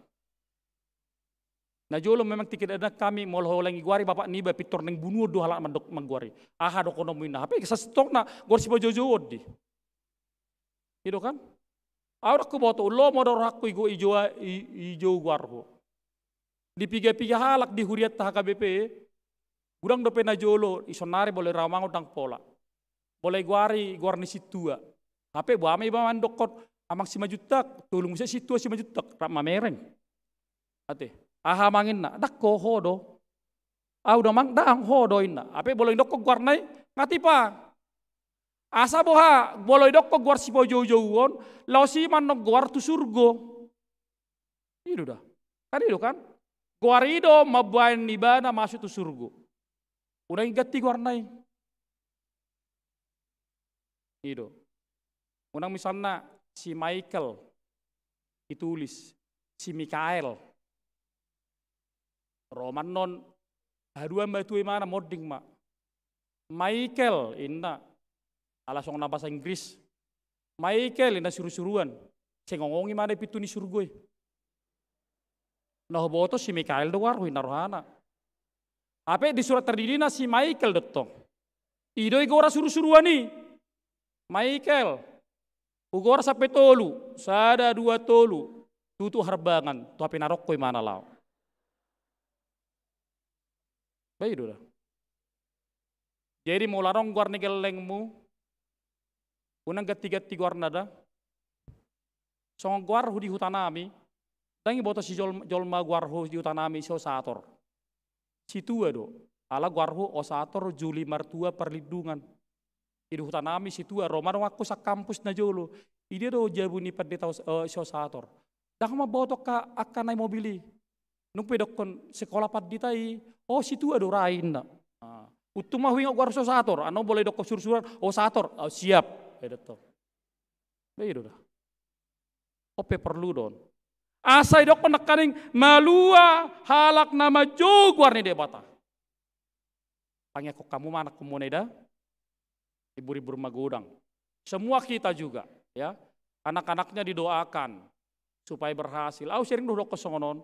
Najolo memang tingki dakdanak hami, molo holan i goari bapak niba, pintor naeng bunuon do halak mandok manggoari. Aha dohononmu, inna. Hape sasintongna goar sipaujoujouna do i. I do kan? Au ndang huboto, lomo do rohangku igo-, ijou-, i-, ijou goarhu. Di piga-piga halak di hurianta H K B P, godang dope najolo, i saonnari molo i ramangon ndang pola. Molo i goari, goar ni sintua. Hape boha ma iba mandokkon, amang Simanjuntak, tolu muse sintua Simanjuntak, rap mamereng. Ate, aha amang, inna, ndang ho, ho do. Au do amang, ndang, ho do, inna. Hape molo idokkon goarna i, nga tipa. Asa boha, molo idokkon goar sipaujou-jouon, laos i manang goar tu surgo. I do da. Kan i do kan? Goar i do mambahen ibana masuk tu surgo. Unang iganti goarna i. I do. Unang misalna si Michael. ditulis si Mikael. Roman non, haduan matua imana monding ma. Michael inna, ala songon na bahasa Inggris. Michael inna surusuruan. Sai ngongong imana pintu ni surgo i. Na huboto si Mikael do goarhu inna rohana. Hape di surat tardidina si Michael do tong. I do igora surusuruan i. Michael, hugora sampe tolu, sada, dua, tolu, tutu harbangan, tu hape na rongko imana laho. Ba i do da. Jadi molo adong goar ni gellengmu, unang ganti-ganti goarna da. Songon goarhu di hutanami, ndang iboto si jol-, jolma goarhu di hutanami si Osator. Situa do, ala goarhu Osator Juli Martua Parlindungan. I do hutanami situa, ro ma donganku sakampus na jolo. Idia do jabu ni pandita Os-, eh, si Osator. Ndang mamboto angka, angka na i mobil i. Nunga pe didokkon sekolah pandita i, o situa do ra i inna. Ah, untung ma huingot goar si Osator, annon molo didokkon surusuruan, Osator, o siap. Ba i do tong. Ba i do da. On pe porlu do on. Asa didokkon nangkaning malua halak na manjou goar ni Debata. Tangiangkon hamu ma anakkonmuna i da. Ibur-ibur magodang. Semua kita juga, ya. Anak-anaknya didoakan supaya berhasil. Au sering do hudokkon songon on.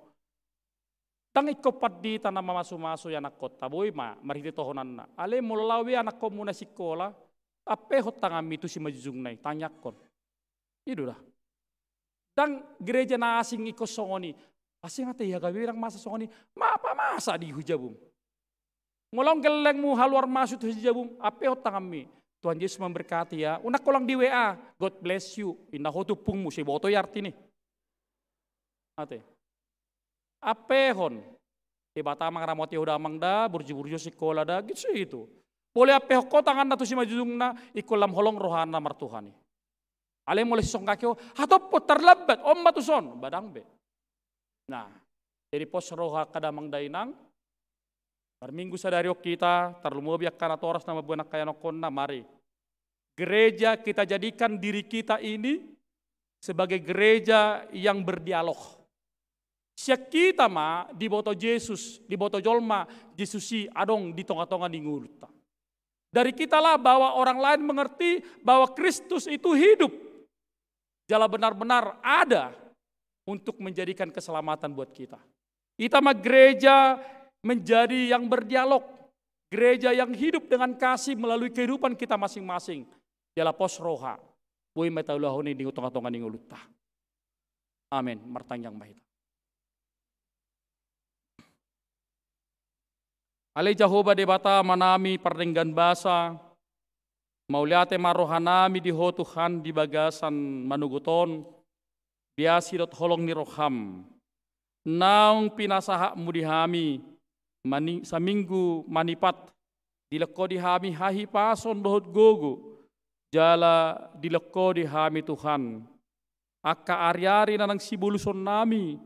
Ndang ingkon pandita na mamasumasu i anakkonta, boi ma marhite tohonanna. Alai molo laho be anakkonmuna sikola, ampehon tanganmi tu simanjujungna i, tangiangkon. I do da. Ndang gereja na asing ingkon songon i. Asing ate i, H K B B ndang masa songon i. Mapa masa di hujabum? Molo adong gellengmu haluar masuk tu hujabum, ampehon tanganmi. Tuhan Yesus memberkati ya. Unang holan di W A, God bless you. Inna ho tu ompungmu, sai boto i artina i. Ate. Ampehon. Debata mangaramoti ho damang da, burju-burju sikola da, gitu, gitu. Molo ampehon ho tanganna tu simanjujungna, ingkon lam holong rohana martuhan i. Alai molo sisonggaki ho, hatop ho tarlambat, on ma tuson, ba ndang be. Nah, jadi pos roha angka damang dainang, marminggu sadari on hita, tarlumobi angka natoras na mamboan angka ianakkonna, mari. Gereja kita jadikan diri kita ini sebagai gereja yang berdialog. Sian hita ma diboto Jesus, diboto jolma, Jesus i adong di tonga-tonga ni ngolunta. Dari kitalah bahwa orang lain mengerti bahwa Kristus itu hidup. Jala benar-benar ada untuk menjadikan keselamatan buat kita. Hita ma gereja menjadi yang berdialog. Gereja yang hidup dengan kasih melalui kehidupan kita masing-masing. Jala pos roha. Boi ma taulahon i di tonga-tonga ni ngolunta. Amen. Martangiang ma hita. Ale Jahowa Debata Amanami pardenggan basa, mauliate ma rohanami di Ho Tuhan di bagasan manogot on, di asi dohot holong ni roham. Naung pinasahatmu di hami, mani-, saminggu manipat, dilehon Ho di hami hahipason dohot gogo, jala dilehon Ho di hami Tuhan. Angka ari-ari na naeng sibolusonnami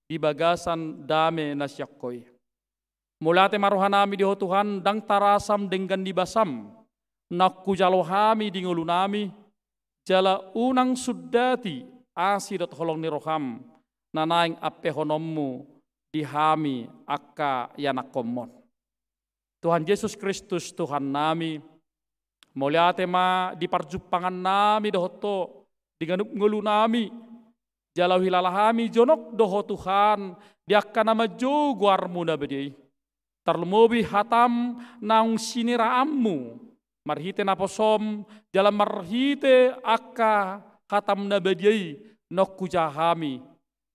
di bagasan dame na sian Ho i. Mauliate ma rohanami di Ho Tuhan, ndang tarasam denggan ni basam, naung hujalo hami di ngolunami, jala unang sundati asi dohot holong ni roham, na naeng ampehononmu di hami angka ianakkonmon. Tuhan Jesus Kristus, Tuhannami, mauliate ma di parjumpangannami dohot Ho, di ganup ngolunami, jala huhilala hami jonok do Ho Tuhan, di angka na manjou goarmu na badia i. Tarlumobi hatam naung siniraanmu, marhite naposom, jala marhite angka hatam na badia i, naung hujaha hami,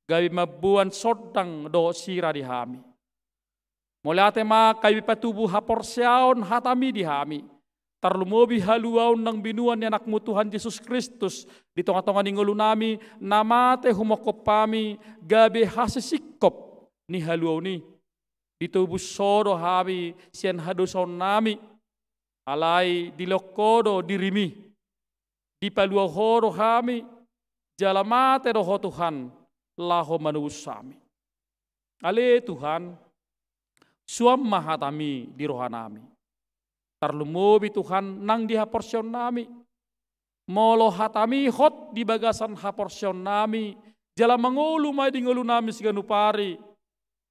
gabe mamboan sondang dohot sira di hami. Mauliate ma gabe patubu haporseaon hatami di hami. Tarlumobi haluaon naung binoan ni anakmu Tuhan Jesus Kristus di tonga-tonga ni ngolunami, na mate humophop hami, gabe hasisingkop ni haluaon i. Ditobus Ho do hami sian hadosaonnami. Alai dilehon Ho do dirimi. Dipalua Ho do hami, jala mate do Ho Tuhan, laho manobus hami. Ale Tuhan, suan ma hatami di rohanami. Tarlumobi Tuhan nang di haporseaonnami. Molo hatami hot di bagasan haporseaonnami, jala mangolu ma i di ngolunami siganup ari.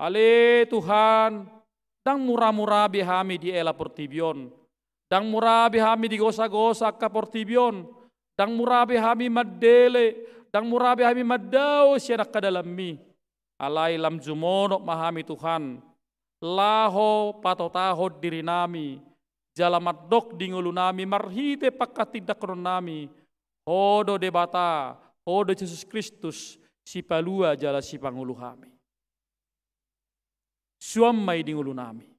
Ale Tuhan, ndang mura-mura be hami diela portibi on. Ndang mura be hami digosa-gosa angka portibi on. Ndang mura be hami mandele, ndang mura be hami mandao sian angka dalanmi. Alai lam jumonok ma hami Tuhan, laho patotahon dirinami, jala mandok di ngolunami marhite panghatindangkononnami, Ho do Debata, Ho do Jesus Kristus, Sipalua jala Sipangolu hami. Suan ma i di ngolunami.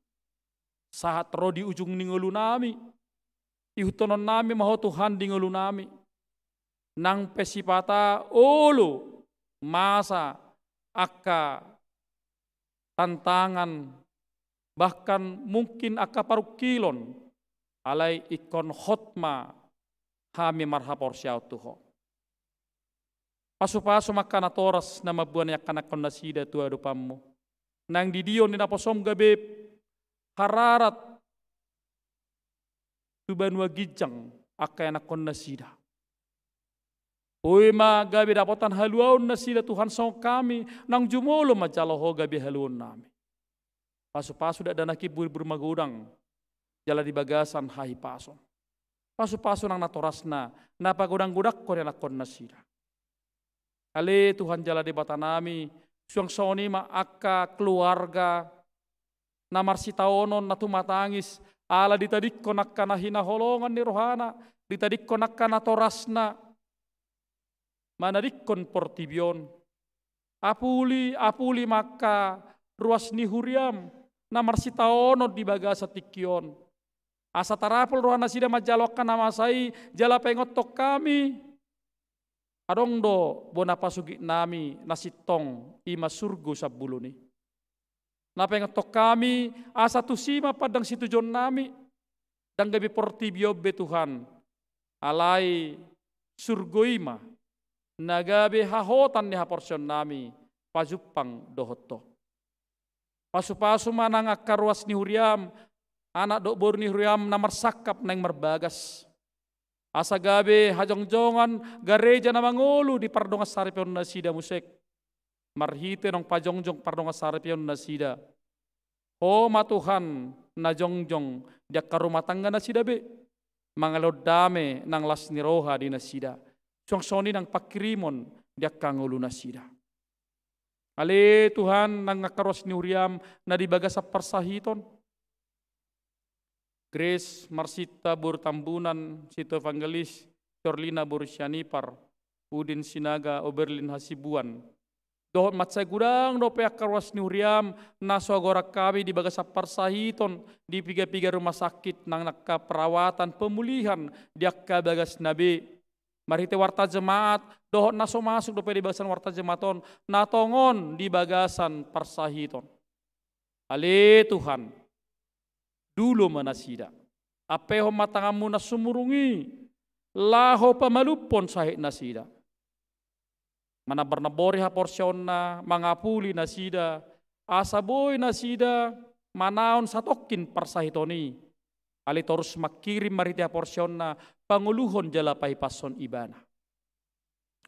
Sahat ro di ujung ni ngolunami, ihuthononnami ma Ho Tuhan di ngolunami. Nang pe sipata olo masa angka tantangan, bahkan mungkin angka parungkilon, alai ingkon hot ma hami marhaporseaon tu Ho. Pasu-pasu ma angka natoras na mamboan ianakkon nasida tu adopanmu. Nang didion ni naposom gabe hararat tu banua ginjang angka ianakkon nasida. Boi ma gabe dapotan haluaon nasida Tuhan songon hami, nang jumolo manjalo Ho gabe haluaonnami. Pasu-pasu dakdanak i burbur magodang, jala di bagasan hahipason. Pasu-pasu nang natorasna, na pagodang-godangkon ianakkon nasida. Ale Tuhan jala Debatanami, suang songon i ma angka keluarga, na marsitaonon, na tumatangis, ala ditadingkon angka na hinaholongan ni rohana, ditadingkon angka natorasna, manadingkon portibi on. Apuli, apuli ma angka ruas ni huriam, na marsitaonon di bagasan tingki on. Asa tarapul roha nasida manjalo angka na masa i, jala paingothon hami. Adong do bona pasogitnami na sintong, i ma surgo sambolon i. Na paingothon hami, asa tusi ma pandang situjuonnami, ndang gabe portibi on be Tuhan, alai surgo i ma, na gabe hahotan ni haporseaonnami, pajumpang dohot Ho. Pasu-pasu ma nang angka ruas ni huriam, anak dohot boru ni huriam na marsangkap naeng marbagas. Asa gabe hajongjongan gareja na mangolu di pardongansaripeon nasida muse. Marhite naung pajongjong pardongansaripeon nasida. Ho ma Tuhan na jongjong di angka rumah tangga nasida be. Mangalehon dame nang las ni roha di nasida. Suang songon i nang panghirimon di angka ngolu nasida. Ale Tuhan, nang angka ruas ni huriam na di bagasan parsahiton. Grace Marsinta boru Tambunan, Situ Evangelis, Corlina boru Sianipar, Udin Sinaga, Oberlin Hasibuan. Dohot mansai godang dope angka ruas ni huriam, na so goaran hami di bagasan parsahiton, di piga-piga rumah sakit, nang angka perawatan, pemulihan, di angka bagasna be. Marhite warta jemaat, dohot na so masuk dope di bagasan warta jemaat on, na tongon di bagasan parsahiton. Ale Tuhan, dulo ma nasida. Ampehon ma tanganmu na sumurung i, laho pamalumhon sahit nasida. Manambar-nambori haporseaonna, mangapuli nasida, asa boi nasida manaon satongkin parsahiton i. Ale torus manghirim marhite haporseaonna, pangoluhon jala pahipashon ibana.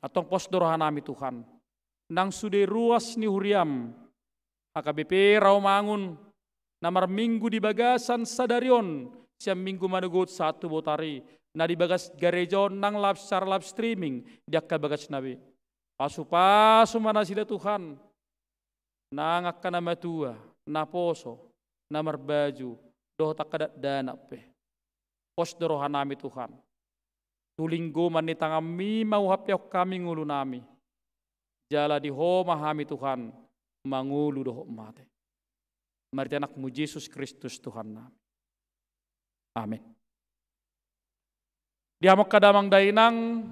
Antong pos do rohanami Tuhan. Nang sude ruas ni huriam, H K B P Rawamangun, na marminggu di bagasan sadari on, sian Minggu manogot sahat tu botari, na di bagas gareja on nang live, secara live streaming, di angka bagasna be. Pasu-pasu ma nasida Tuhan. Nang angka na matua, na poso, na marbaju, dohot angka dakdanak pe. Pos do rohanami Tuhan. Tu linggoman ni tanganmi ma huampeon hami ngolunami. Jala di Ho ma hami Tuhan, mangolu dohot mate. Marhite Anakmu Jesus Kristus Tuhannami. Amen. Di hamu angka damang dainang,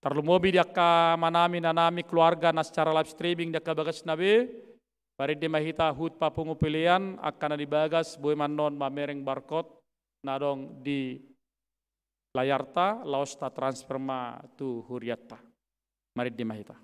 tarlumobi di angka amanami, inanami, keluarga na secara live streaming di angka bagasna be, marende ma hita huhut papungu pelean, angka na di bagas, boi ma annon mamereng barcode na adong di layarta, laos tatransfer ma tu hurianta. Marende ma hita.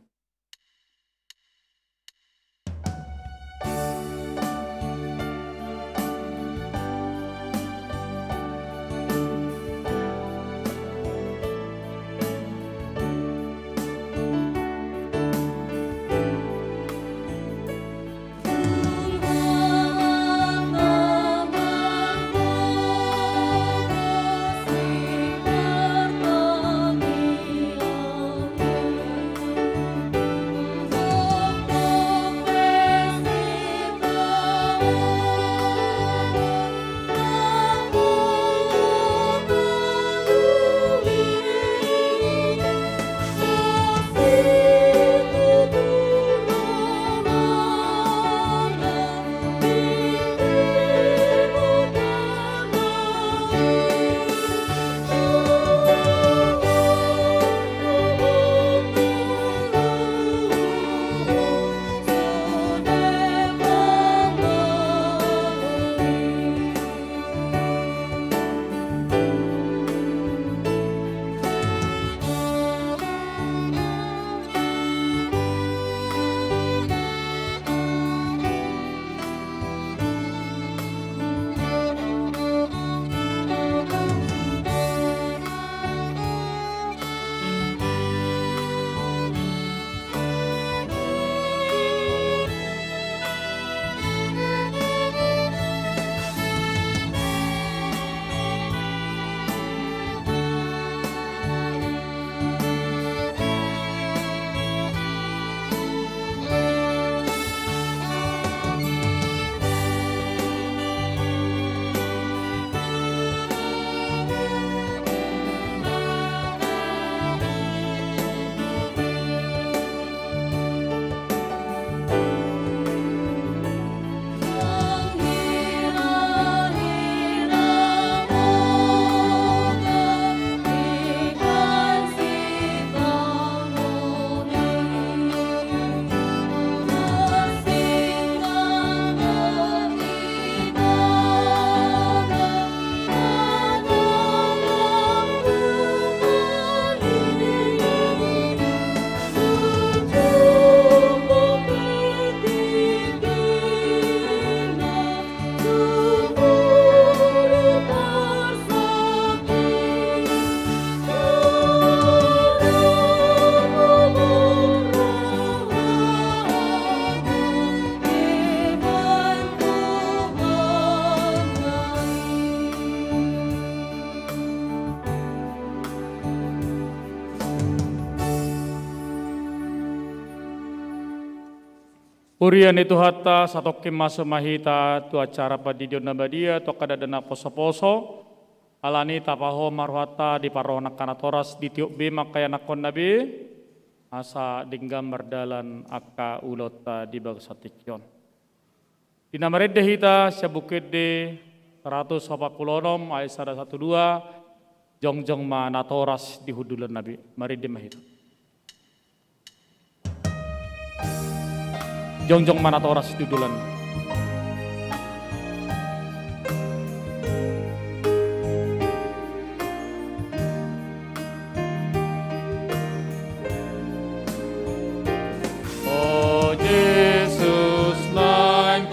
Huria ni Tuhanta, satongkin masuk ma hita tu acara pandidion na badia, tu angka dakdanak posoposo. Alani i tapaho ma rohanta di parrohaon angka natoras, ditiop be ma angka ianakhonna be, asa denggan mardalan angka ulaonta di bagasan tingki on. Di na marende hita sian Buku Ende saratus opat pulu onom ayat sada sahat tu dua, jongjong ma natoras di hundulanna be. Marende ma hita. Jongjong ma natoras di hundulanna. O Jesus, naeng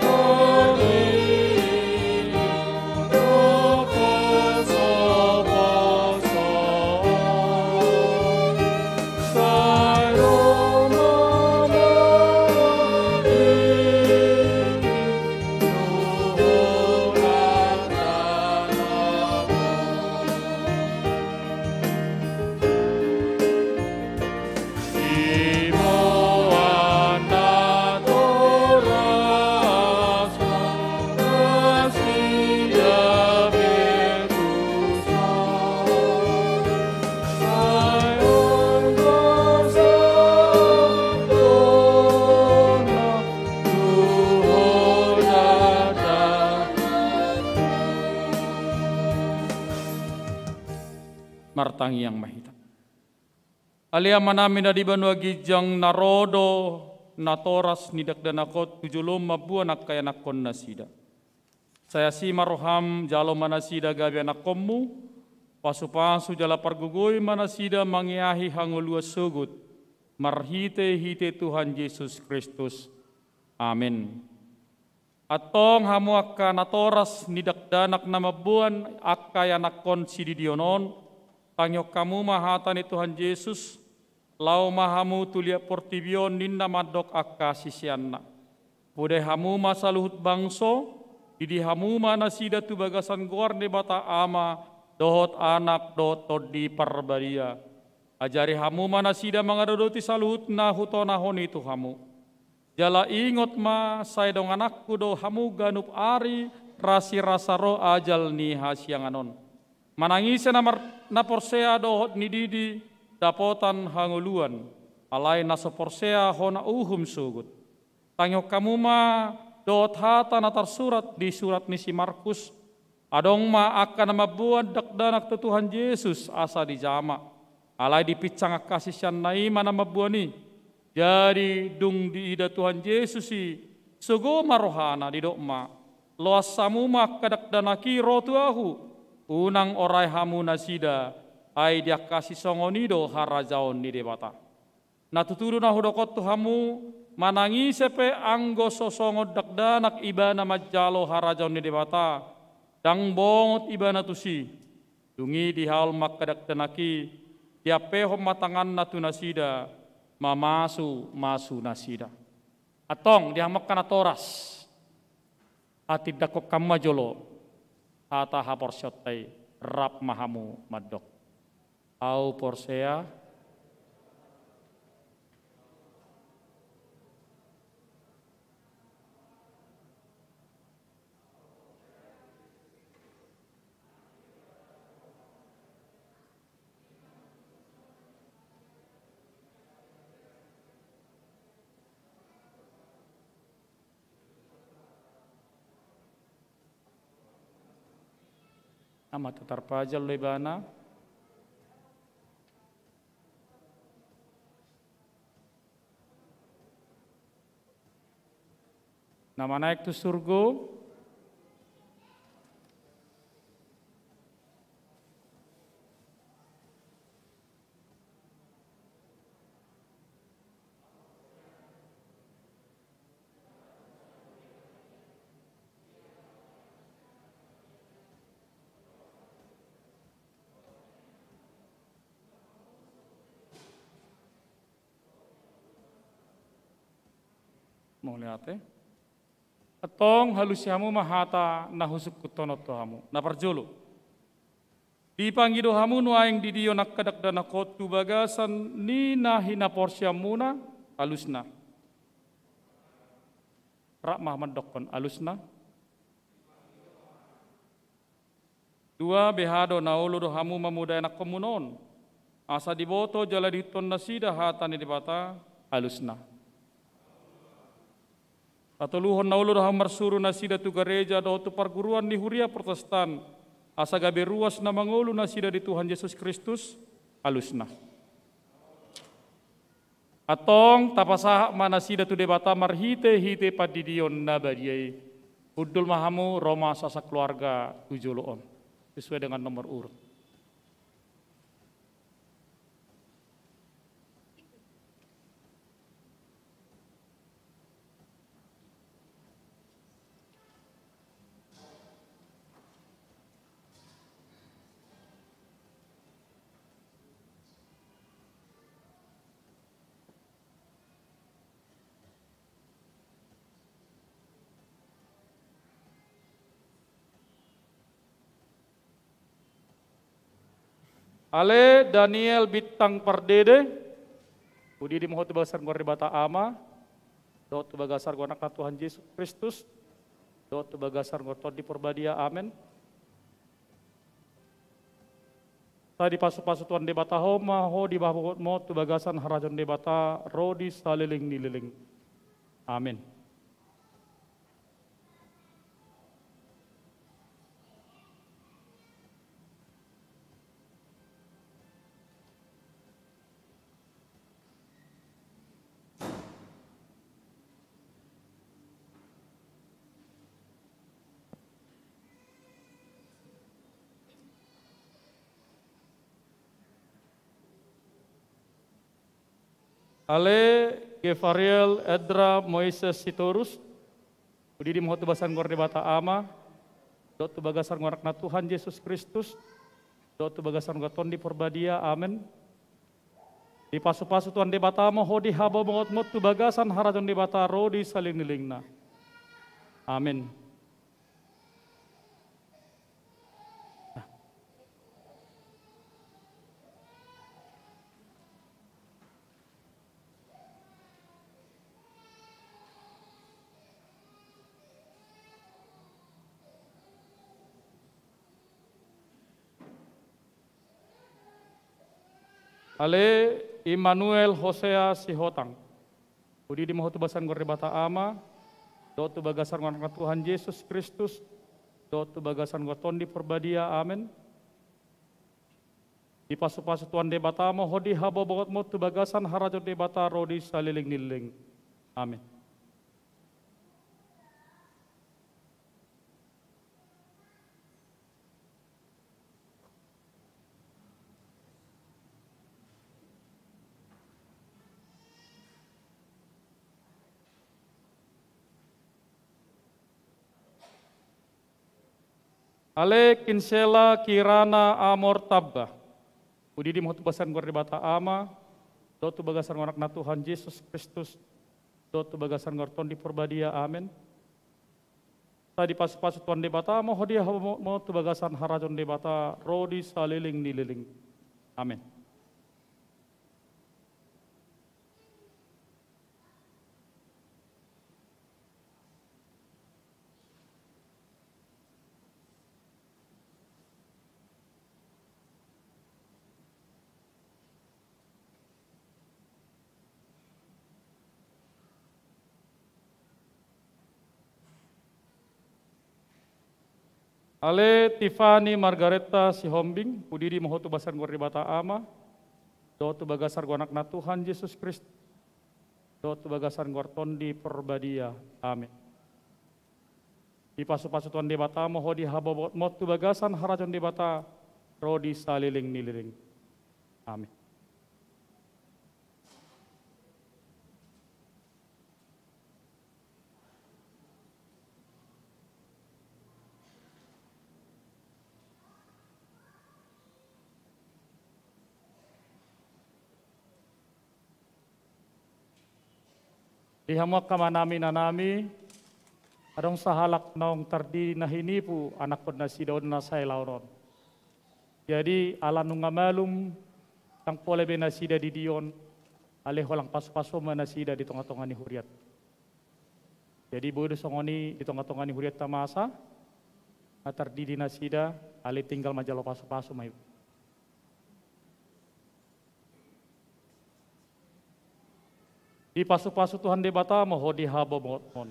Martangiang ma hita. Ale Amanami na di banua ginjang, na ro do natoras ni dakdanak on tu joloM mamboan angka ianakhon nasida. Sai asi ma rohaM, jalo ma nasida gabe anakhonMu, pasupasu jala pargogoi ma nasida mangeahi hangoluan sogot, marhitehite Tuhan Jesus Kristus. Amen. Antong hamu angka natoras ni dakdanak na mamboan angka ianakhon sididion on, tangihon hamu ma hata ni Tuhan Jesus, laho ma hamu tu liat portibi on, ninna mandok angka siseanna. Podai hamu ma saluhut bangso, didi hamu ma nasida tu bagasan goar ni Debata Ama, dohot Anak, dohot Tondi Parbadia. Ajari hamu ma nasida mangadodoti saluhut na hutonahon i tu hamu. Jala ingot ma, sai dongananku do hamu ganup ari rasirasa ro ajal ni hasiangan on. Manang ise na mar-, na porsea dohot nididi, dapotan hangoluan, alai na so porsea hona uhum sogot. Tangihon hamu ma dohot hata na tarsurat di surat ni si Markus, adong ma angka na mamboan dakdanak tu Tuhan Jesus asa dijama. Alai dipinsang angka siseanna i ma na mamboan i. Jadi dung diida Tuhan Jesus i, sogo ma rohana, didok ma: Loas hamu ma angka dakdanak i ro tu Ahu, unang orai hamu nasida, ai di angka sisongon i do harajaon ni Debata. Na tutu do na hudok on tu hamu, manang ise pe anggo so songon dakdanak ibana manjalo harajaon ni Debata, ndang bongot ibana tusi. Dung i dihaol ma angka dakdanak i, diampehon ma tanganna tu nasida, mamasumasu nasida. Antong di hamu angka natoras, hatindangkon hamu ma jolo hata haporseaonta i, rap ma hamu mandok: Ahu porsea. Ama, tarpajal do ibana. Na manaek tu surgo. Mauliate. Antong halusi hamu ma hata na husungkunhon on tu hamu. Na parjolo, dipangido hamu nuaeng didion angka dakdanak on tu bagasan ni na hinaporseaonmuna, alusna. Rap ma mandokkon alusna. Dua, beha do na olo do hamu mamuda ianakhonmuna on, asa diboto jala diihuthon nasida hata ni Debata, alusna. Patoluhon, na olo do hamu marsuru nasida tu gareja dohot tu parguruan ni huria Protestan, asa gabe ruas na mangolu nasida di Tuhan Jesus Kristus, alusna. Antong tapasahat ma nasida tu Debata marhitehite pandidion na badia i. Hundul ma hamu, ro ma sasakeluarga tu jolo on sesuai dengan nomor urut. Ale Daniel Bintang Pardede, hudidi ma ho tu bagasan goar ni Debata Ama, dohot tu bagasan goar ni Anakna Tuhan Jesus Kristus, dohot tu bagasan goar ni Tondi Porbadia. Amen. Sai dipasupasu Tuhan Debata ho ma ho di habobotmon tu bagasan harajaon ni Debata ro di saleleng ni leleng. Amen. Ale Gefariel Edra Moises Sitorus, hudidi ma ho tu bagasan goar ni Debata Ama, dohot tu bagasan goar ni Anakna Tuhan Jesus Kristus, dohot tu bagasan goar ni Tondi Porbadia. Amen. Dipasupasu Tuhan Debata ma ho di habobotmon tu bagasan harajaon ni Debata ro di saleleng ni lelengna. Amen. Ale Immanuel Hosea Sihotang, hudidi ma ho tu bagasan goar ni Debata Ama, dohot tu bagasan goar ni Anakna Tuhan Jesus Kristus, dohot tu bagasan goar ni Tondi Porbadia. Amen. Dipasupasu Tuhan Debata ma ho di habobotmon tu bagasan harajaon ni Debata ro di saleleng ni leleng. Amen. Ale Kinsela Kirana Amor Tamba, hudidi ma ho tu bagasan goar ni Debata Ama, dohot tu bagasan goar ni Anakna Tuhan Jesus Kristus, dohot tu bagasan goar ni Tondi Porbadia. Amen. Sai dipasupasu Tuhan Debata ma ho di habobotmon tu bagasan harajaon ni Debata ro di saleleng ni leleng. Amen. Ale Tiffany Margareta Sihombing, hudidi ma ho tu bagasan goar ni Debata Ama, dohot tu bagasan goar ni Anakna Tuhan Jesus Kristus, dohot tu bagasan goar ni Tondi Porbadia. Amen. Dipasupasu Tuhan Debata ma ho di habobotmon tu bagasan harajaon ni Debata ro di saleleng ni leleng. Amen. Di hamu angka amanami, inanami, adong sahalak naung tardidi na hinipu anakkon nasida on na sai laon on. Jadi ala nunga malum, ndang pola be nasida di dia on, alai holan pasupasu ma nasida di tongatonga ni hurianta. Jadi boi do songon i di tonga-tonga ni hurianta masa, na tardidi nasida, alai tinggal manjalo pasu-pasu ma i. Dipasu-pasu Tuhan Debata ma ho di hababaon on,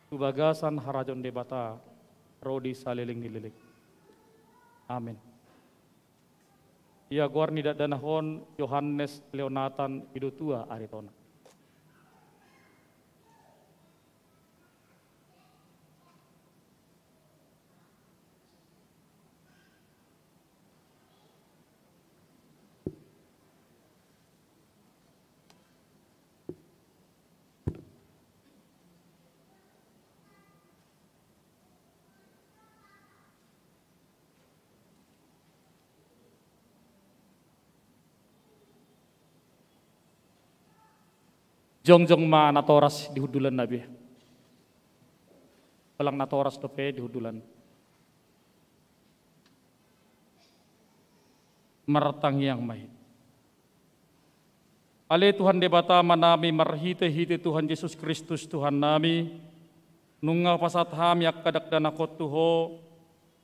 tu bagasan harajaon Debata ro di saleleng ni leleng. Amen. Ia goar ni dakdanak on Johannes Leonatan, i do tua aritona. Jongjong ma natoras di hundulanna be. Holan natoras dope di hundulan. Martangiang ma hita. Ale Tuhan Debata Amanami, marhite-hite Tuhan Jesus Kristus Tuhannami, nunga hupasahat hami angka dakdanak on tu Ho,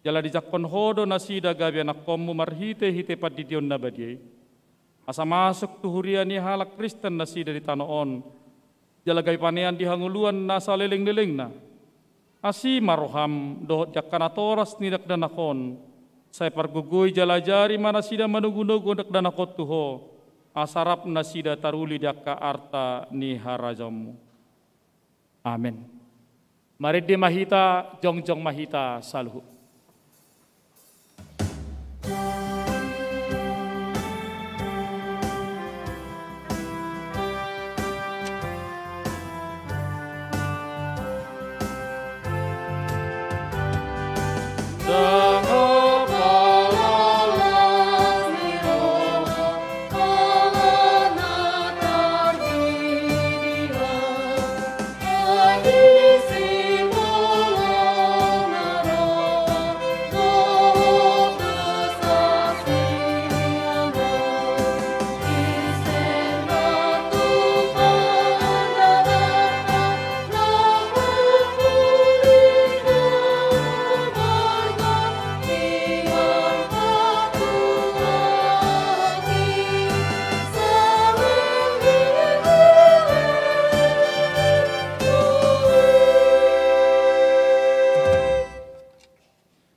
jala dijangkon Ho do nasida gabe anakkonmu marhite-hite pandidion na badia i. Asa masuk tu huria ni halak Kristen nasida di tano on, jala gabe panean di hangoluan na saleleng-lelengna. Asi ma roham dohot di angka natoras ni dakdanak on, sai pargogoi jala ajari ma nasida manogu-nogu dakdanak on tu Ho, asa rap nasida taruli di angka arta ni harajaonmu. Amen. Marende ma hita, jongjong ma hita saluhut.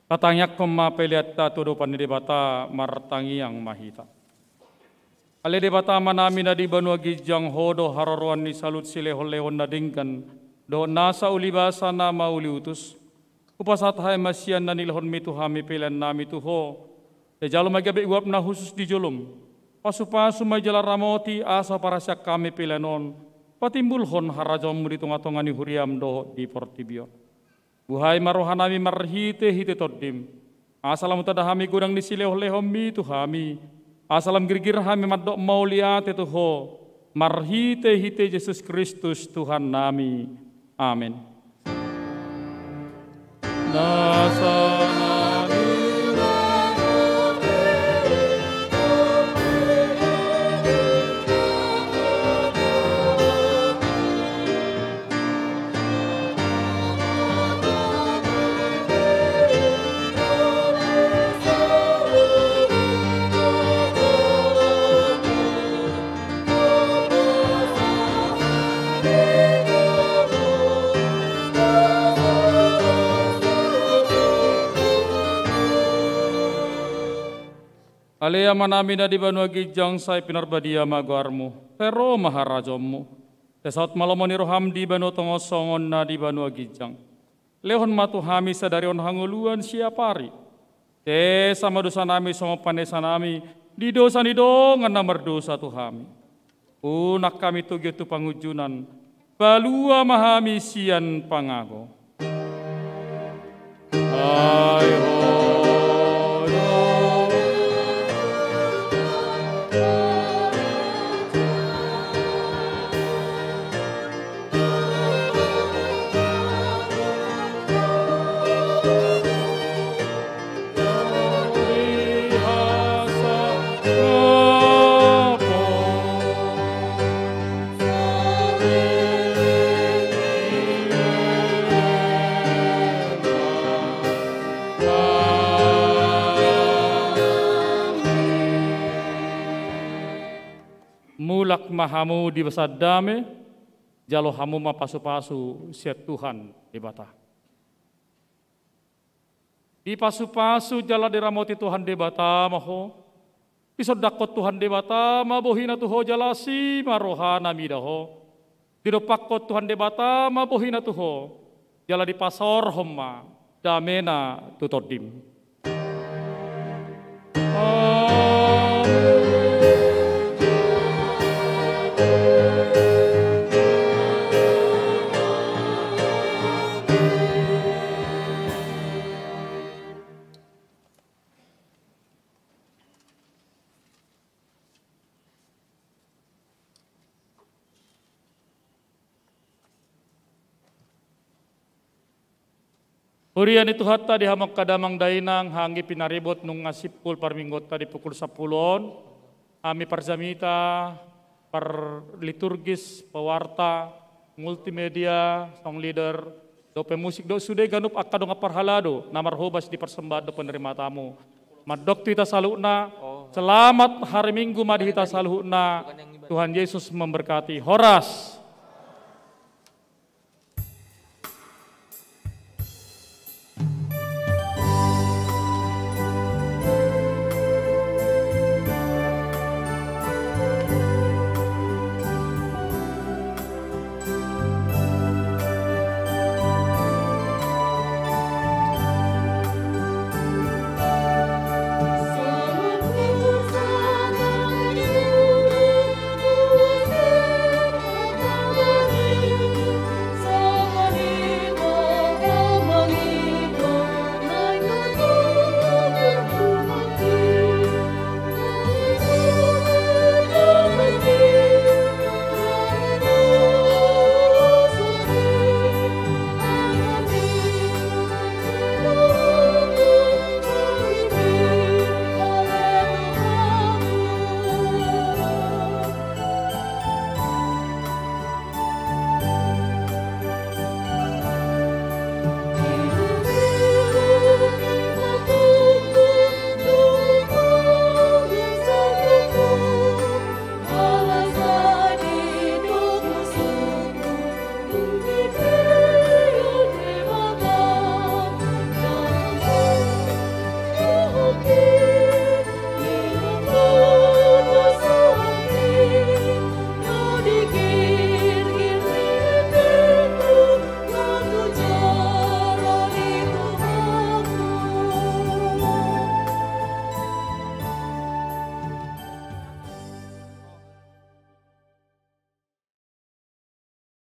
Tatangiangkon ma peleanta tu adopan ni Debata, martangiang ma hita. Ale Debata Amanami na di banua ginjang, Ho do haroroan ni saluhut silehon-lehon na denggan dohot nasa uli basa na mauliutus. Hupasahat hami ma sian na nilehonmi tu hami peleannami tu Ho. Sai jalo ma gabe uap na hushus di jolom. Pasu-pasu ma i jala ramoti asa huparasian hami pelean on patimbulhon harajaonmu di tonga-tonga ni huriam dohot di portibi on. Buhai ma rohanami marhite-hite Tondim, asa lam hutanda hami godang ni silehon-lehonmi tu hami, asa lam girgir hami mandok mauliate tu Ho, marhite-hite Jesus Kristus Tuhannami. Amen. Ale Amanami na di banua ginjang, sai pinarbadia ma goarmu, sai ro ma harajaonmu, sai saut ma lomo ni roham di banua tonga on songon na di banua ginjang. Lehon ma tu hami sadari on hangoluan siapari. Sesa ma dosanami songon panesanami di dosa ni dongan na mardosa tu hami. Unang hami togihon tu pangunjunan, palua ma hami sian pangago. Ai Ho do. ma hamu di bagasan dame, jalo hamu ma pasu-pasu sian Tuhan Debata. Dipasupasu jala diramoti Tuhan Debata ma ho. Disondangkon Tuhan Debata ma bohina tu ho jala asi ma rohana mida ho. Didompakkon Tuhan Debata ma bohina tu ho. Jala dipasaorhon ma damena tu tondim. Amen. Huria ni Tuhanta, di hamu angka damang dainang, hami pinaribot nunga simpul parmingguonta di pukul sampulu on. Hami parjamita, parliturgis, pawarta, multimedia, sound leader, dope musik, dohot sude ganup angka dongan parhalado na marhobas di persembahan dohot penerima tamu. Mandok tu hita saluhutna, selamat hari Minggu ma di hita saluhutna. Tuhan Yesus memberkati. Horas.